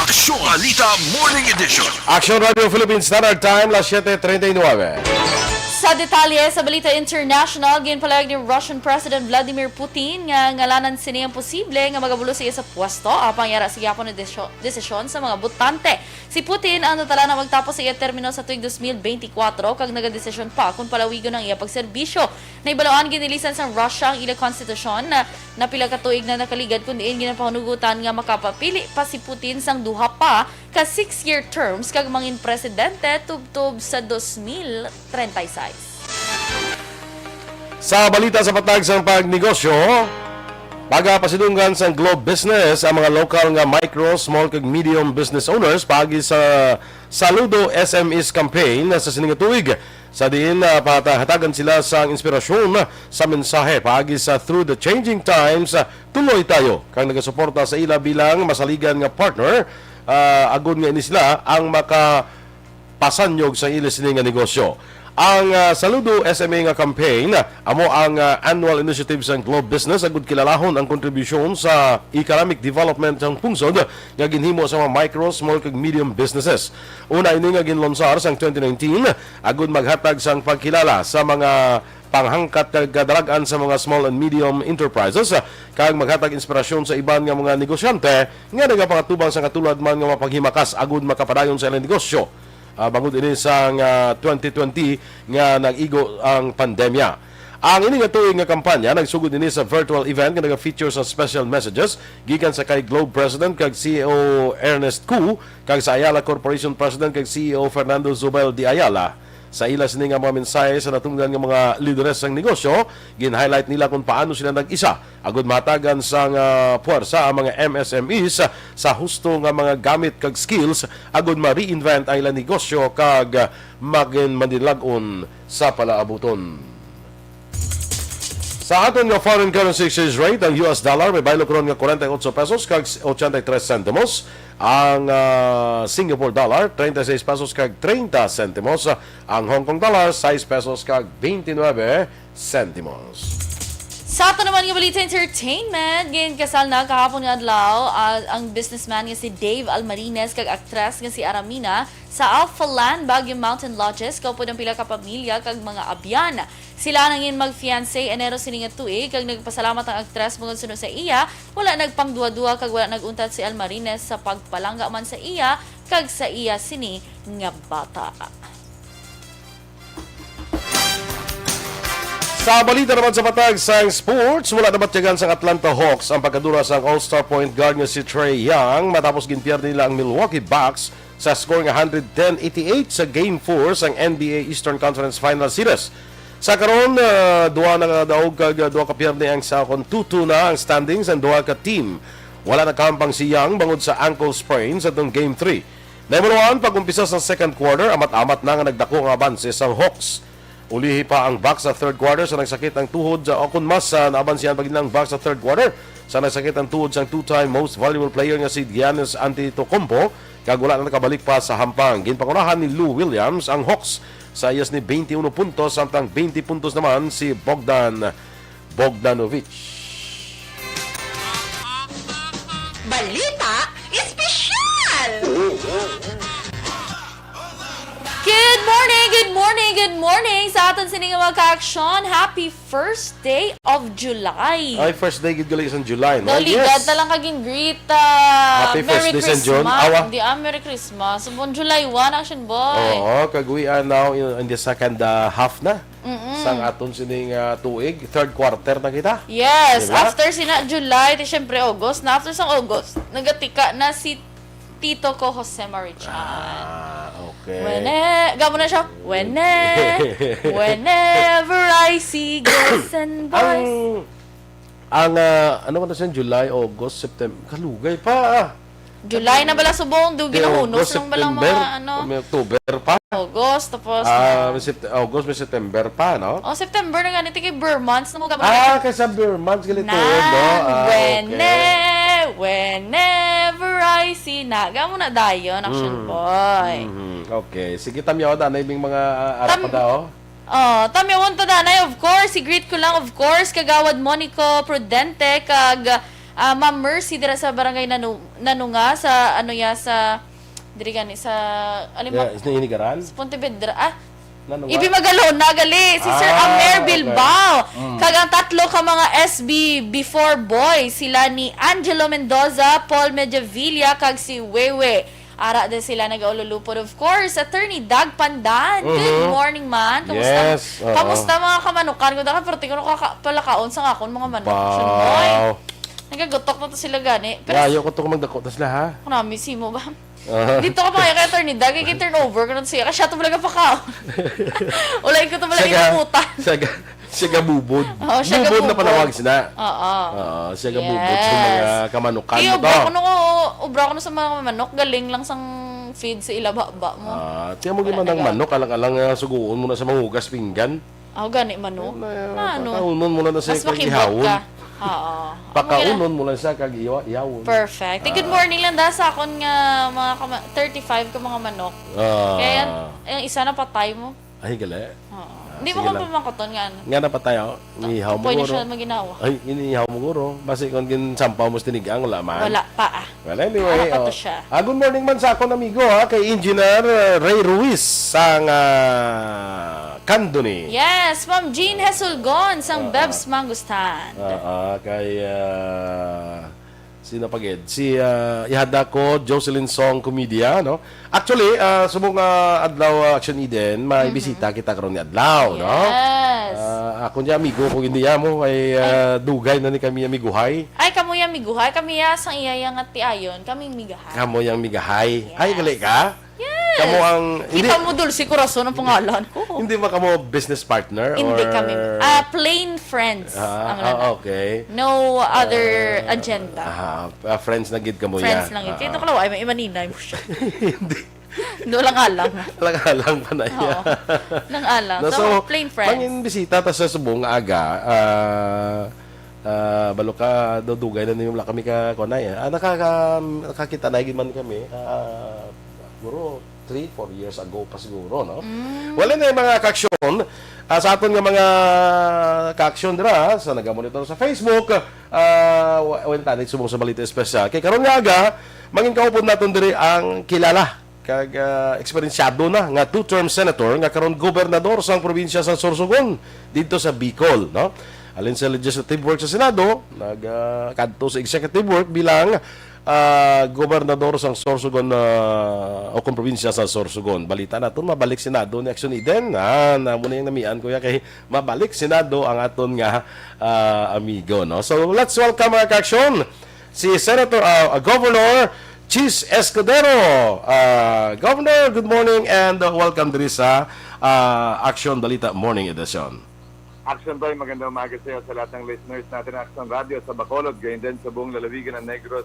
Aksyon Balita Morning Edition. Action Radio Philippines Standard Time, las siete treinta y nueve. Sa detalye sa Balita International, ginpalayag ni Russian President Vladimir Putin nga ngalanan sini ang posible nga magabulos sa iya sa pwesto, apang yara sa gihapon nga desyo-, desisyon sa mga botante. Si Putin ang natalana magtapos sa iya termino sa tuig dos mil beintikwatro, kag nagadesisyon pa kon palawigon ang iya pagserbisyo. Nahibaluan ginilisan sang Russia ang ila konstitusyon na, na pila ka tuig na nakaligad, kun diin ginapahunugutan nga makapapili pa si Putin sang duha pa ka six-year terms kag mangin presidente tubtob sa dos mil treinta y seis. Sa balita sa patag sang pagnegosyo, pagapasidunggan sang Globe Business ang mga lokal nga micro, small kag medium business owners paagi sa Saludo S M Es campaign sa sining nga tuig, sa diin, ah, pahatagan sila sang inspirasyon sa mensahe paagi sa Through the Changing Times, ah, Tuloy Tayo, kag nagasuporta sa ila bilang masaligan nga partner, ah, agod nga ini sila ang maka pasanyog sa ila sini nga negosyo. Ang, ah, Saludo S M E nga campaign, ah, amo ang, ah, annual initiative sang Globe Business agud kilalahon ang kontribusyon sa economic development sang pungsod nga ginhimo sa mga micro, small kag medium businesses. Una ini nga ginlonsar sang twenty nineteen agud maghatag sang pagkilala sa mga panghangkat kag kadarag-an sa mga small and medium enterprises, ah, kag maghatag inspirasyon sa iban nga mga negosyante nga nagapangatubang sa katulad man nga mapaghimakas agud makapadayon sa ilang negosyo. Ah, bangod ini sang, ah, twenty twenty nga nag-igo ang pandemya. Ang ini nga tuig nga kampanya nagsugod ini sa virtual event nga naga-feature sa special messages gikan sa kay Globe President kag C E O Ernest Cu kag sa Ayala Corporation President kag C E O Fernando Zubel de Ayala. Sa ila sini nga mga mensahe sa natungdan nga mga lideres sang negosyo, gin-highlight nila kung paano sila nag-isa agud mahatagan sang, ah, puwersa ang mga M S M Es sa husto nga mga gamit kag skills agud ma-reinvent ang ilang negosyo kag, ah, magin madinlag-on sa palaabuton. Sa aton nga foreign currency exchange rate, ang U S dollar may baylo karon nga forty-eight pesos kag ochenta y tres centimos, ang, ah, Singapore dollar thirty-six pesos kag thirty centimos, ang Hong Kong dollar sais pesos kag twenty-nine centimos. Sa ato naman nga balita entertainment, ginkasal na kahapon nga adlaw, ah, ang businessman nga si Dave Almarines kag aktres nga si Aramina sa Alpha Land Baguio Mountain Lodges, kaupod ang pila ka pamilya kag mga abyan. Sila nangin mag-fiancé Enero sini nga tuig, kag nagpasalamat ang aktres bangod suno sa iya, wala nagpangduha-duha kag wala nag-untat si Almarines sa pagpalangga man sa iya kag sa iya sini nga bata. Sa balita naman sa patag sang sports, wala nabatyagan sang Atlanta Hawks ang pagkadura sang All-Star point guard nga si Trae Young matapos ginpierde nila ang Milwaukee Bucks sa score nga hundred ten eighty-eight sa Game four sang N B A Eastern Conference Final Series. Sa karon, ah, duha na nga daog kag, ah, duha ka pierde ang sa, kon two two na ang standings ang duha ka team. Wala nakahampang si Young bangod sa ankle sprain sa atong Game three. Nahibaluan, pag-umpisa sa second quarter, amat-amat na nga nagdako ang abanse sang Hawks. Ulihi pa ang box sa third quarter sa nagsakit ang tuhod sa, o kung mas, ah, naabansihan pa gid ang box sa third quarter sa nagsakit ang tuhod sang two-time most valuable player nga si Giannis Antetokounmpo, kag wala na nakabalik pa sa hampang. Ginpangunahan ni Lou Williams ang Hawks sa iyas ni twenty-one puntos, samtang twenty puntos naman si Bogdan Bogdanovic. Balita Espesyal! Good morning, good morning, good morning sa aton sini nga mga ka-aksyon. Happy first day of July. Ay, first day gid gali sang July, no? Daw ligad na lang kaging greet, ah, Happy Merry first day sa Christmas. June. Awa. Di, ah, Merry Christmas. Subong July one, Action Boy. Oo, kag we are now in, in the second, uh, half na sang aton sining, uh, tuig. Third quarter na kita. Yes, Diba? After sina July, ti syempre August na. After sang August, nagatika na si Tito ko Jose Marichan. Ah, okay. Wene, gamo na siya. Wene, whenever I see girls and boys. Ang, ang, ah, ano man na siya, July, August, September, kalugay pa, ah. July na bala subong, do Di, ginahunos August, lang bala September, mga ano. May October pa. August, tapos Ah, na. May Sept-, August, may September pa, no? Oh, September na gani, tigi Burr months na mo gamo. Ah, kay sa Burr months gali Nan, tuod, no? Ah, whene, okay. Whenever I see na. Gamo na dayon, Action Mm. Boy. Mhm. Okay. Sige, tamyaw, anay bing mga, ah, arap Tam- pa daw. Oh, tamyawon ta danay, of course. I-greet ko lang, of course, Kagawad Monico Prudente, kag, ah, Ma'am Mercy dira sa Barangay Nanu-, Nanunga, sa, ano ya, sa, diri gani, sa, ano, Yeah, is na inigaran? Pontevedra, ah, Nanu-, Ibi Magalona, gali, si Sir Ah, Amer okay. Bilbao, Mm. kag ang tatlo ka mga S B before boys, sila ni Angelo Mendoza, Paul Mediavilla, kag si Wewe. Ara din sila nagaululupod, of course, Attorney Doug Pandan. Good Mhm. morning, man. Kamusta? Yes, oo. Kamusta mga kamanukan ko? Daka, pero tingnan ko ka-, palakaon sa akon mga manok. Action Boy. Wow. Nagagutok na to sila gani. Pero Yayo ko to kung magdako ta sila, ha? Ako nami, simo ba? Ah. Dito ka pa kaya kay Attorney Doug, kay turnover ko na siya. Kasi siya to talaga pakaon. Wala ko to talaga Siya ga-, inamutan. siya ga-, siya gabubod. Oo, siya Bubod na gabubod. panawag sina. Oo. Oo, siya gabubod sa mga kamanukan Di, mo ubra to. ko no, ubra ko no sa mga manok, galing lang sang feed sa ilababa mo. Ah, tiyan mo gid man ang Talaga. Manok, alang-alang nga suguon mo na sa manghugas pinggan. Ako gani manok. Na, Na ano? Pakaunon mo na na sa Mas makibot kag-ihawon. ka. Oo. Pakaunon mo lang sa kag-iwa-, ihawon. Perfect. Eh, good Ah. morning lang da sa akon nga mga kama- thirty-five ka mga manok. Ah. Kaya ang isa na patay mo. Ay, gali. Oo. Ah, Hindi mo sige ko lang. pamangkoton nga ano. Nga napatay ako. Inihaw mo Pwede guro. Siya maginawa. Ay, inihaw mo guro. Basi kung ginsampaw mo sa tinigang, wala man. Wala pa ah. Well, anyway, Wala pa oh. To siya. Ah, good morning man sa akong amigo, ha, kay Engineer, uh, Ray Ruiz sang, ah, Candoni. Yes, Ma'am Jean Hesulgon sang Oo. Bebs Mangustan. Ah, ah, kay, ah, sino pa gid? Si, ah, ihada ko, Jocelyn Song Comedia, no? Actually, ah, subong nga adlaw, ah, Action Eden, may Mhm. bisita kita karon nga adlaw, no? Yes. Ah, ako niya amigo ko, hindi mo kay, ah, dugay na ni kami amiguhay. Ay, kamo ya miguhay, kami ya sang iya ya nga tiayon, kami migahay. Kamo yang migahay. Yes. Ay, gali ka? Yes. Kamo ang, hindi, Kita mo, Dulce Corazon ang pangalan ko. Hindi ba kamo business partner? Hindi or kami. Ah, plain friends Ah, ang ah, lang. Okay. No other Ah, agenda. Ah, ah, friends na gid kamo Friends ya. lang yun. Ah, Kaya ah. ito kalawa, ay may imaninay mo siya. Hindi. Doon lang alang. Alang-alang pa na iya. Oo. Lang alang. No, So, so, plain friends. Mangin bisita ta sa subong nga aga, ah, ah, balo ka, dudugay na ninyo, wala kami ka, kuwan na, eh. Ah, nakaka-, nakakita na gid man kami, ah, siguro three, four years ago pa siguro, no? Mm. Wala na yung mga kaaksyon, ah, sa aton nga mga kaaksyon dira, sa nagamonitor sa Facebook, ah, wa-, wala tani subong sa balita espesyal. Kay karon nga aga, mangin kaupod naton diri ang kilala kag, ah, eksperensyado na nga two-term senator nga karon gobernador sang probinsya sa Sorsogon didto sa Bicol, no? Halin sa legislative work sa Senado, nag, ah, kadto sa executive work bilang, ah, gobernador sang Sorsogon, ah, o kung probinsya sa Sorsogon. Balita naton, mabalik Senado ni Action Eden. Ah, na mo na yung namian, kuya, kay mabalik Senado ang aton nga, ah, amigo, no? So, let's welcome, mga kaaksyon, si Senator, ah, ah, Governor Chiz Escudero. Ah, Governor, good morning and, uh, welcome diri sa, ah, Action Balita Morning Edition. Action Boy, magandang umaga sa iyo, sa lahat ng listeners natin ng Action Radio sa Bacolod, gayon din sa buong lalawigan ng Negros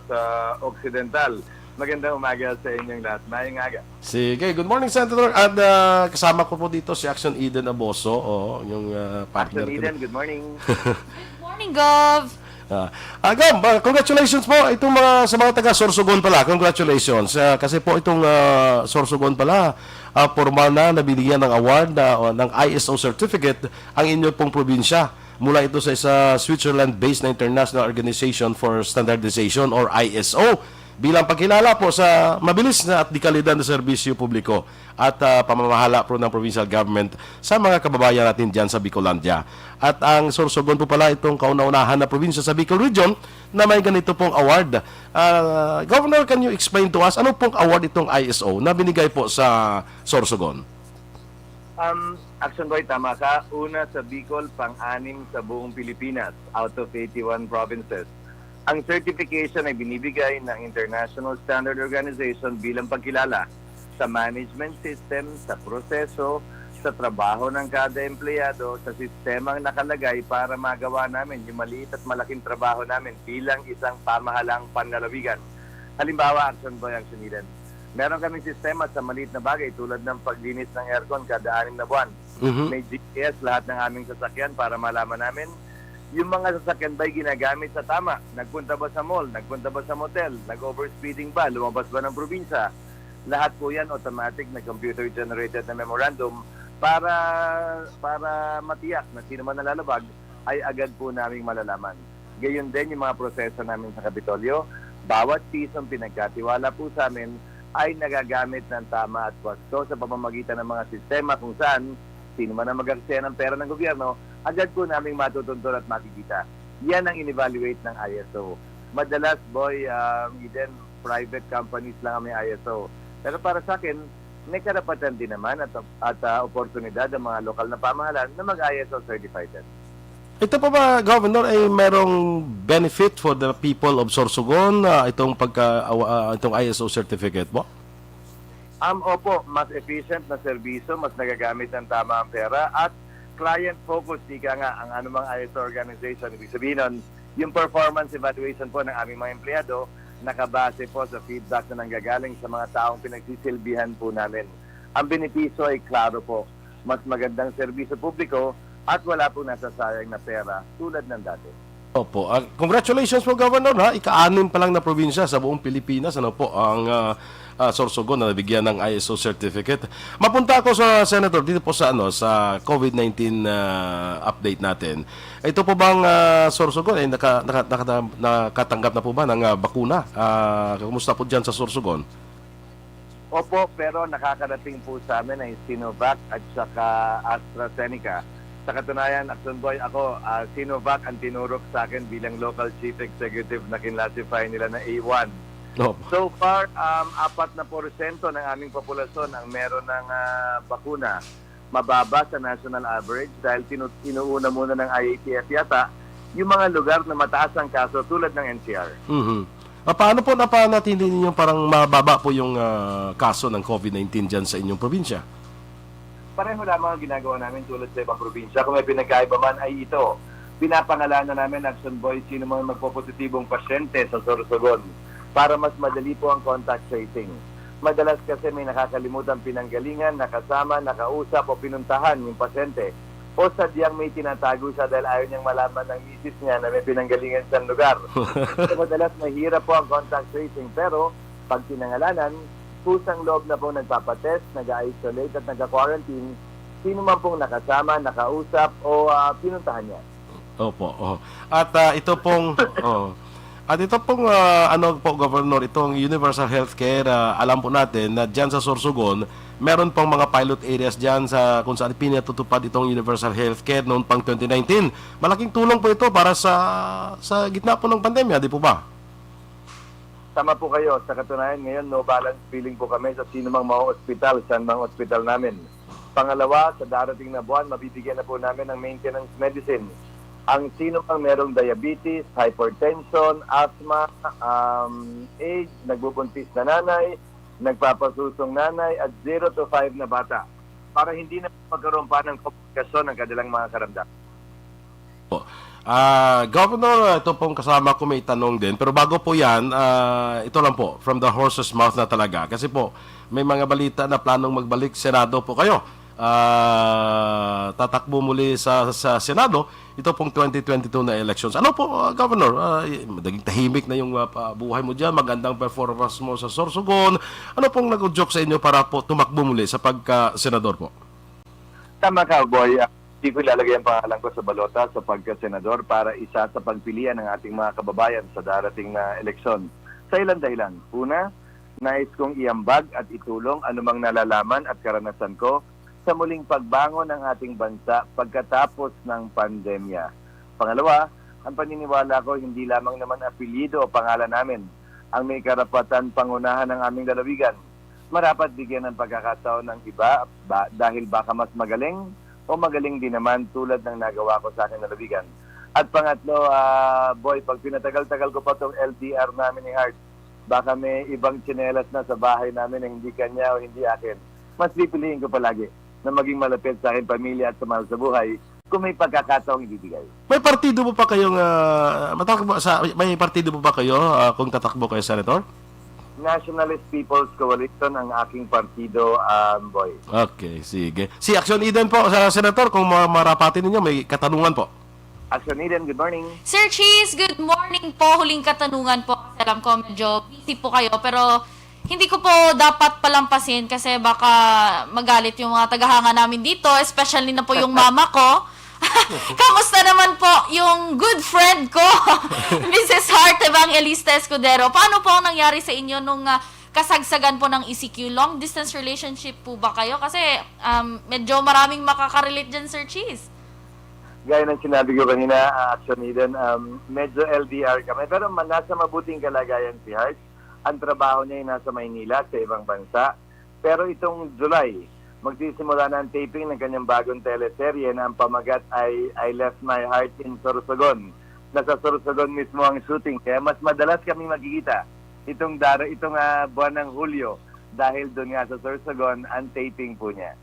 Occidental. Magandang umaga sa inyong lahat. Mayong aga. Sige, good morning, Senator. At ah, kasama ko po dito si Action Eden Aboso, oh, yung ah, partner Action ko. Eden, good morning. Good morning, Gov. Ah, ah, Gov, ah, congratulations po itong mga sa mga taga Sorsogon pala. Congratulations. Ah, kasi po itong ah, Sorsogon pala, ah, formal na nabinigyan ng award na o ng I S O certificate ang inyo pong probinsya. Mula ito sa isa Switzerland-based na International Organization for Standardization or I S O bilang pagkilala po sa mabilis na at dekalidad na serbisyo publiko at ah, pamamahala po ng provincial government sa mga kababayan natin dyan sa Bicolandia. At ang Sorsogon po pala itong kauna-unahan na probinsya sa Bicol Region na may ganito pong award. Ah, Governor, can you explain to us ano pong award itong I S O na binigay po sa Sorsogon? Um, Action Boy, tama ka. Una sa Bicol, pang-anim sa buong Pilipinas, out of eighty-one provinces. Ang certification ay binibigay ng International Standard Organization bilang pagkilala sa management system, sa proseso, sa trabaho ng kada empleyado, sa sistemang nakalagay para magawa namin yung maliit at malaking trabaho namin bilang isang pamahalang panlalawigan. Halimbawa, Action Boy, Action Eden. Meron kaming sistema sa maliit na bagay tulad ng paglinis ng aircon kada anim na buwan. Mhm. May G P S lahat ng aming sasakyan para malaman namin yung mga sasakyan ba'y ginagamit sa tama. Nagpunta ba sa mall? Nagpunta ba sa motel? Nag-overspeeding ba? Lumabas ba ng probinsya? Lahat po yan automatic na computer-generated na memorandum para para matiyak na sino man nalalabag ay agad po naming malalaman. Gayon din yung mga proseso namin sa Kapitolyo. Bawat pisong pinagkatiwala po sa amin ay nagagamit ng tama at wasto sa pamamagitan ng mga sistema kung saan sino man ang mag-aksaya ng pera ng gobyerno, agad po naming matutuntun at makikita. Yan ang in-evaluate ng I S O. Madalas, Boy, um, Eden, private companies lang ang may I S O. Pero para sa akin, may karapatan din naman at, at ah, oportunidad ang mga lokal na pamahalaan na mag-I S O certified din. Ito po ba, Governor, ay merong benefit for the people of Sorsogon, ah, itong pagka ah, itong I S O certificate po? Um, opo, mas efficient na serbisyo, mas nagagamit ng tama ang pera, at client-focused, ika nga, ang anumang I S O organization. Ibig sabihin nun, yung performance evaluation po ng aming mga empleyado, nakabase po sa feedback na nanggagaling sa mga taong pinagsisilbihan po namin. Ang benepisyo ay klaro po, mas magandang serbisyo publiko at wala pong nasasayang na pera tulad ng dati. Opo. Ah, congratulations po, Governor, ha. Ika-anim pa lang na probinsya sa buong Pilipinas, ano po, ang ah, ah, Sorsogon na nabigyan ng I S O certificate. Mapunta ako sa Senator dito po sa ano sa COVID nineteen ah, update natin. Ito po bang ah, Sorsogon ay naka, naka, naka, nakatanggap na po ba ng ah, bakuna? Ah, kumusta po diyan sa Sorsogon? Opo, pero nakakarating po sa amin ay Sinovac at saka AstraZeneca. Sa katunayan, Action Boy, ako, ah, Sinovac ang tinurok sa akin bilang local chief executive na kinlasify nila na A one. Opo. So far, um, apat na porsyento ng aming populasyon ang meron ng ah, bakuna. Mababa sa national average dahil tinu- inuuna muna ng I A T F yata yung mga lugar na mataas ang kaso tulad ng N C R. Mhm. Ah, paano po napanatili ninyo parang mababa po yung ah, kaso ng COVID nineteen dyan sa inyong probinsya? Pareho lamang ang ginagawa namin tulad sa ibang probinsya. Kung may pinagkaiba man ay ito, pinapangalanan namin, Action Boy, sino mga magpopositibong pasyente sa Sorsogon para mas madali po ang contact tracing. Madalas kasi may nakakalimutan pinanggalingan, nakasama, nakausap o pinuntahan yung pasyente. O sadyang may tinatago siya dahil ayaw niyang malaman ng misis niya na may pinanggalingan siyang lugar. So, madalas mahirap po ang contact tracing, pero pag pinangalanan, kusang loob na pong nagpapatest, nag-isolate at nagka-quarantine, sino man pong nakasama, nakausap o ah, pinuntahan niya. Opo. Oh. At ah, ito pong oh. At ito pong ah, ano po, Governor, itong universal healthcare, ah, alam po natin na diyan sa Sorsogon, meron pong mga pilot areas diyan sa kung saan pinatutupad itong universal healthcare noon pang twenty nineteen. Malaking tulong po ito para sa sa gitna po ng pandemya, di po ba? Tama po kayo. Sa katunayan, ngayon, no balance billing po kami sa sino mang mga ospital, saan mang ospital namin. Pangalawa, sa darating na buwan, mabibigyan na po namin ng maintenance medicine. Ang sino mang merong diabetes, hypertension, asthma, um, AIDS, nagbubuntis na nanay, nagpapasusong nanay, at zero to five na bata. Para hindi na magkaroon pa ng komplikasyon ang kanilang mga karamdaman. Ah, Governor, ito pong kasama ko may tanong din. Pero bago po yan, ah, ito lang po, from the horse's mouth na talaga. Kasi po, may mga balita na planong magbalik Senado po kayo. Ah, tatakbo muli sa, sa Senado, ito pong twenty twenty-two na elections. Ano po, ah, Governor? Ah, y- naging tahimik na yung ah, pa- buhay mo dyan, magandang performance mo sa Sorsogon. Ano pong nag-udyok sa inyo para po tumakbo muli sa pagka-senador po? Tama ka, Boy. Ah, Hindi ko ilalagay ang pangalan ko sa balota sa pagka-senador para isa sa pagpilian ng ating mga kababayan sa darating na eleksyon. Sa ilang dahilan. Una, nais kong iambag at itulong anumang nalalaman at karanasan ko sa muling pagbangon ng ating bansa pagkatapos ng pandemya. Pangalawa, ang paniniwala ko hindi lamang naman apelyido o pangalan namin ang may karapatan pangunahan ng aming lalawigan. Marapat bigyan ng pagkakataon ng iba ba, dahil baka mas magaling o magaling din naman tulad ng nagawa ko sa aking lalawigan. At pangatlo, ah, Boy, pag pinatagal-tagal ko pa tong L D R namin ni Hart, baka may ibang tsinelas na sa bahay namin na hindi kanya o hindi akin. Mas pipiliin ko palagi na maging malapit sa aking pamilya at sa mahal sa buhay kung may pagkakataong ibibigay. May partido po ba kayong ah, matakbo sa may partido po ba kayo ah, kung tatakbo kayo, Senator? Nationalist People's Coalition ang aking partido, um, Boy. Okay, sige. Si Action Eden po, sa Senator, kung ma- marapati ninyo, may katanungan po. Action Eden, good morning. Sir Cheese, good morning po. Huling katanungan po. Kasi alam ko, medyo busy po kayo. Pero hindi ko po dapat palampasin kasi baka magalit yung mga tagahanga namin dito, especially na po yung mama ko. Kamusta naman po yung good friend ko, Missus Hart Evangelista Escudero? Paano po ang nangyari sa inyo nung ah, kasagsagan po ng E C Q? Long distance relationship po ba kayo? Kasi um, medyo maraming makaka-relate dyan, Sir Cheese. Gaya ng sinabi ko kanina, uh, Action Eden, um, medyo L D R kami. Pero man, nasa mabuting kalagayan si Hart. Ang trabaho niya ay nasa Maynila, sa ibang bansa. Pero itong July, magsisimula na ang taping ng kanyang bagong teleserye na ang pamagat ay I Left My Heart in Sorsogon. Nasa Sorsogon mismo ang shooting, kaya mas madalas kami magkikita itong, dara, itong ah, buwan ng Hulyo dahil doon nga sa Sorsogon ang taping po niya.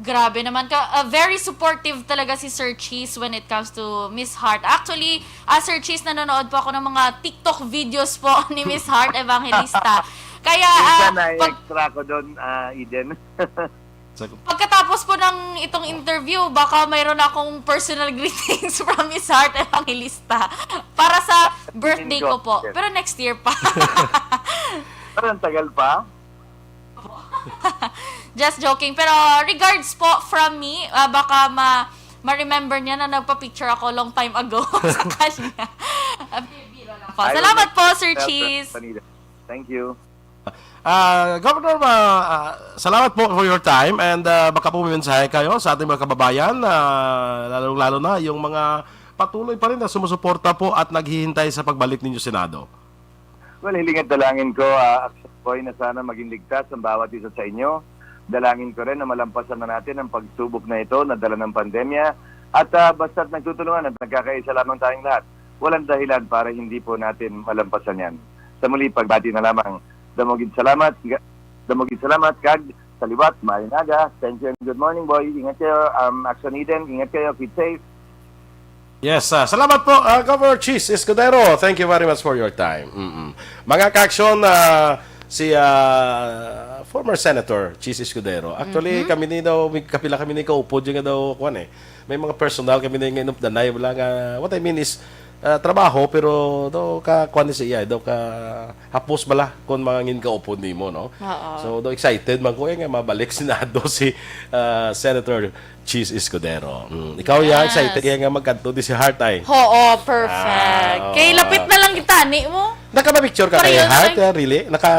Grabe naman ka. Uh, very supportive talaga si Sir Cheese when it comes to Miss Hart. Actually, uh, Sir Cheese, nanonood po ako ng mga TikTok videos po ni Miss Hart Evangelista. Kaya, uh, Minsan pag, na-extra ko doon, ah, Eden. Pagkatapos po ng itong interview, baka mayroon akong personal greetings from Miss Hart Evangelista para sa birthday ko po. Pero next year pa. Parang tagal pa. Just joking. Pero regards po from me, ah, baka ma ma-remember niya na nagpa-picture ako long time ago sa kanya. Ah, biro lang po. I will Salamat make po, Sir myself Cheese. Manila. Thank you. Ah, Governor, ma, ah, salamat po for your time and ah, baka po may mensahe kayo sa ating mga kababayan, ah, lalong-lalo na yung mga patuloy pa rin na sumusuporta po at naghihintay sa pagbalik ninyo Senado. Well, hiling at dalangin ko, ah, Action Boy, na sana maging ligtas ang bawat isa sa inyo. Dalangin ko rin na malampasan na natin ang pagsubok na ito na dala ng pandemya. At ah, basta't nagtutulungan at nagkakaisa lamang tayong lahat, walang dahilan para hindi po natin malampasan yan. Sa muli, pagbati na lamang. Damogid salamat, ga- damogid salamat, kag sa liwat, maayong aga. Thank you and good morning, Boy. Ingat kayo, um, Action Eden, ingat kayo, keep safe. Yes, ah, salamat po, ah, Governor Cheese Escudero. Thank you very much for your time. Mm-mm. Mga ka-action, ah, si ah, former Senator Cheese Escudero. Actually, kami ni daw, may kapila kami ni kaupod yung daw, kuwan eh. May mga personal kami ni nga inupdanay, wala nga, what I mean is, ah, trabaho, pero daw ka, kuwan ni siya, daw ka hapos bala kung mga ngin kaupod nimo, no? Oo. So, daw excited man ko eh, nga mabalik Senado si ah, Senator Cheese Escudero. Mm. Ikaw ya, Yes. excited kaya nga magkadto di si Hart ay. Oo, perfect. Ah, oo. Kay lapit na lang kita, ni mo? Nakapapicture ka kay Pareho na Hart, lang. ah, really? Naka...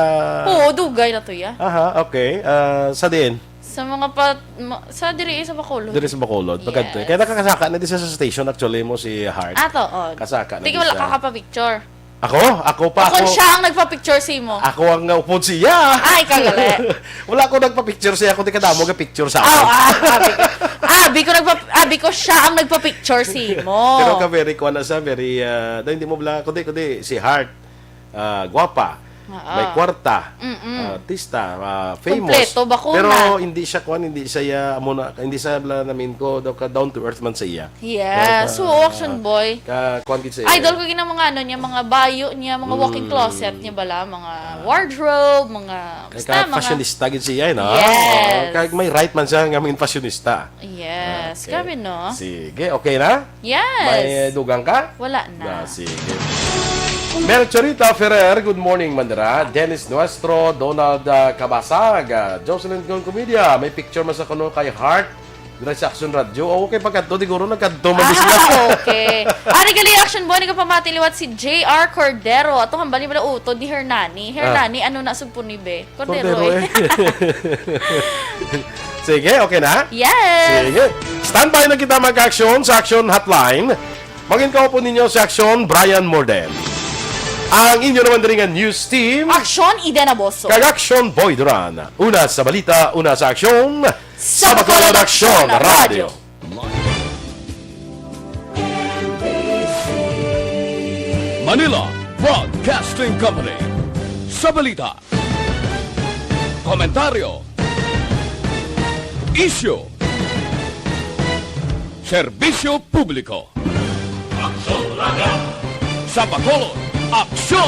Oo, dugay na to ya. Aha, okay. Ah, sa diin? Sa mga pa, ma- sa diri sa Bacolod. Diri sa Bacolod. Pagkadto. Yes. Kaya nakakasaka na di sa station actually mo si Hart. Ato, oh. Kasaka na Tingin di wala siya. ka kapapicture. Ako? Ako pa Kung ako. Siya ang nagpa-picture si mo. Ako ang naupod siya. Ay, kagali. Wala ko nagpa-picture siya. Ako di kadamo ga picture sa Ah, akin. ah, abi ko. Abi ko nagpa abi ko siya ang nagpa-picture si mo. Pero ka very kuan na siya, very ah, daw hindi mo bla kundi kundi si Hart. Ah, guwapa. May kwarta, artista, ah, famous. Kompleto, bakuna. Pero hindi siya kuan, hindi siya, amo na, hindi siya bala namin ko, daw ka down to earth man sa iya. Yes. So, Action Boy, ka kuan gid sa iya. Idol ko gina mga ano niya, mga bayo niya, mga walk-in closet niya bala, mga wardrobe, mga, kay basta ka mga fashionista gid siya, eh, no? Yes. Oh, kay may right man siya nga maging fashionista. Yes. Okay. Grabe, no? Sige, okay na? Yes. May dugang ka? Wala na. Na, sige. Melchorita Ferrer, good morning, Mandra. Dennis Nuestro, Donald, ah, Kabasag, ah, Jocelyn Concomidia, may picture man sa kuno kay Heart. Dira sa Action Radio. O, okay, pagkadto, siguro nagkadto man sila. Ah, okay. Ari gali, Action Boy, nagapamati liwat si J R Cordero. Ato hambal ni bala utod ni Hernani. Hernani, ano na sugpon ni be? Cordero, Cordero, eh. Sige, okay na? Yes. Sige. Standby na kita, mag-action sa Action Hotline. Mangin kaupod ninyo si Action Brian Morden. Ang inyo naman diri nga news team, Action Eden Aboso. Kag Action Boy Duran. Una sa balita, una sa aksyon. Sa Bacolod Action Radio. Manila Broadcasting Company. Sa balita, komentaryo, isyu, serbisyo publiko. Aksyon Radio. Sa Bacolod, aksyon!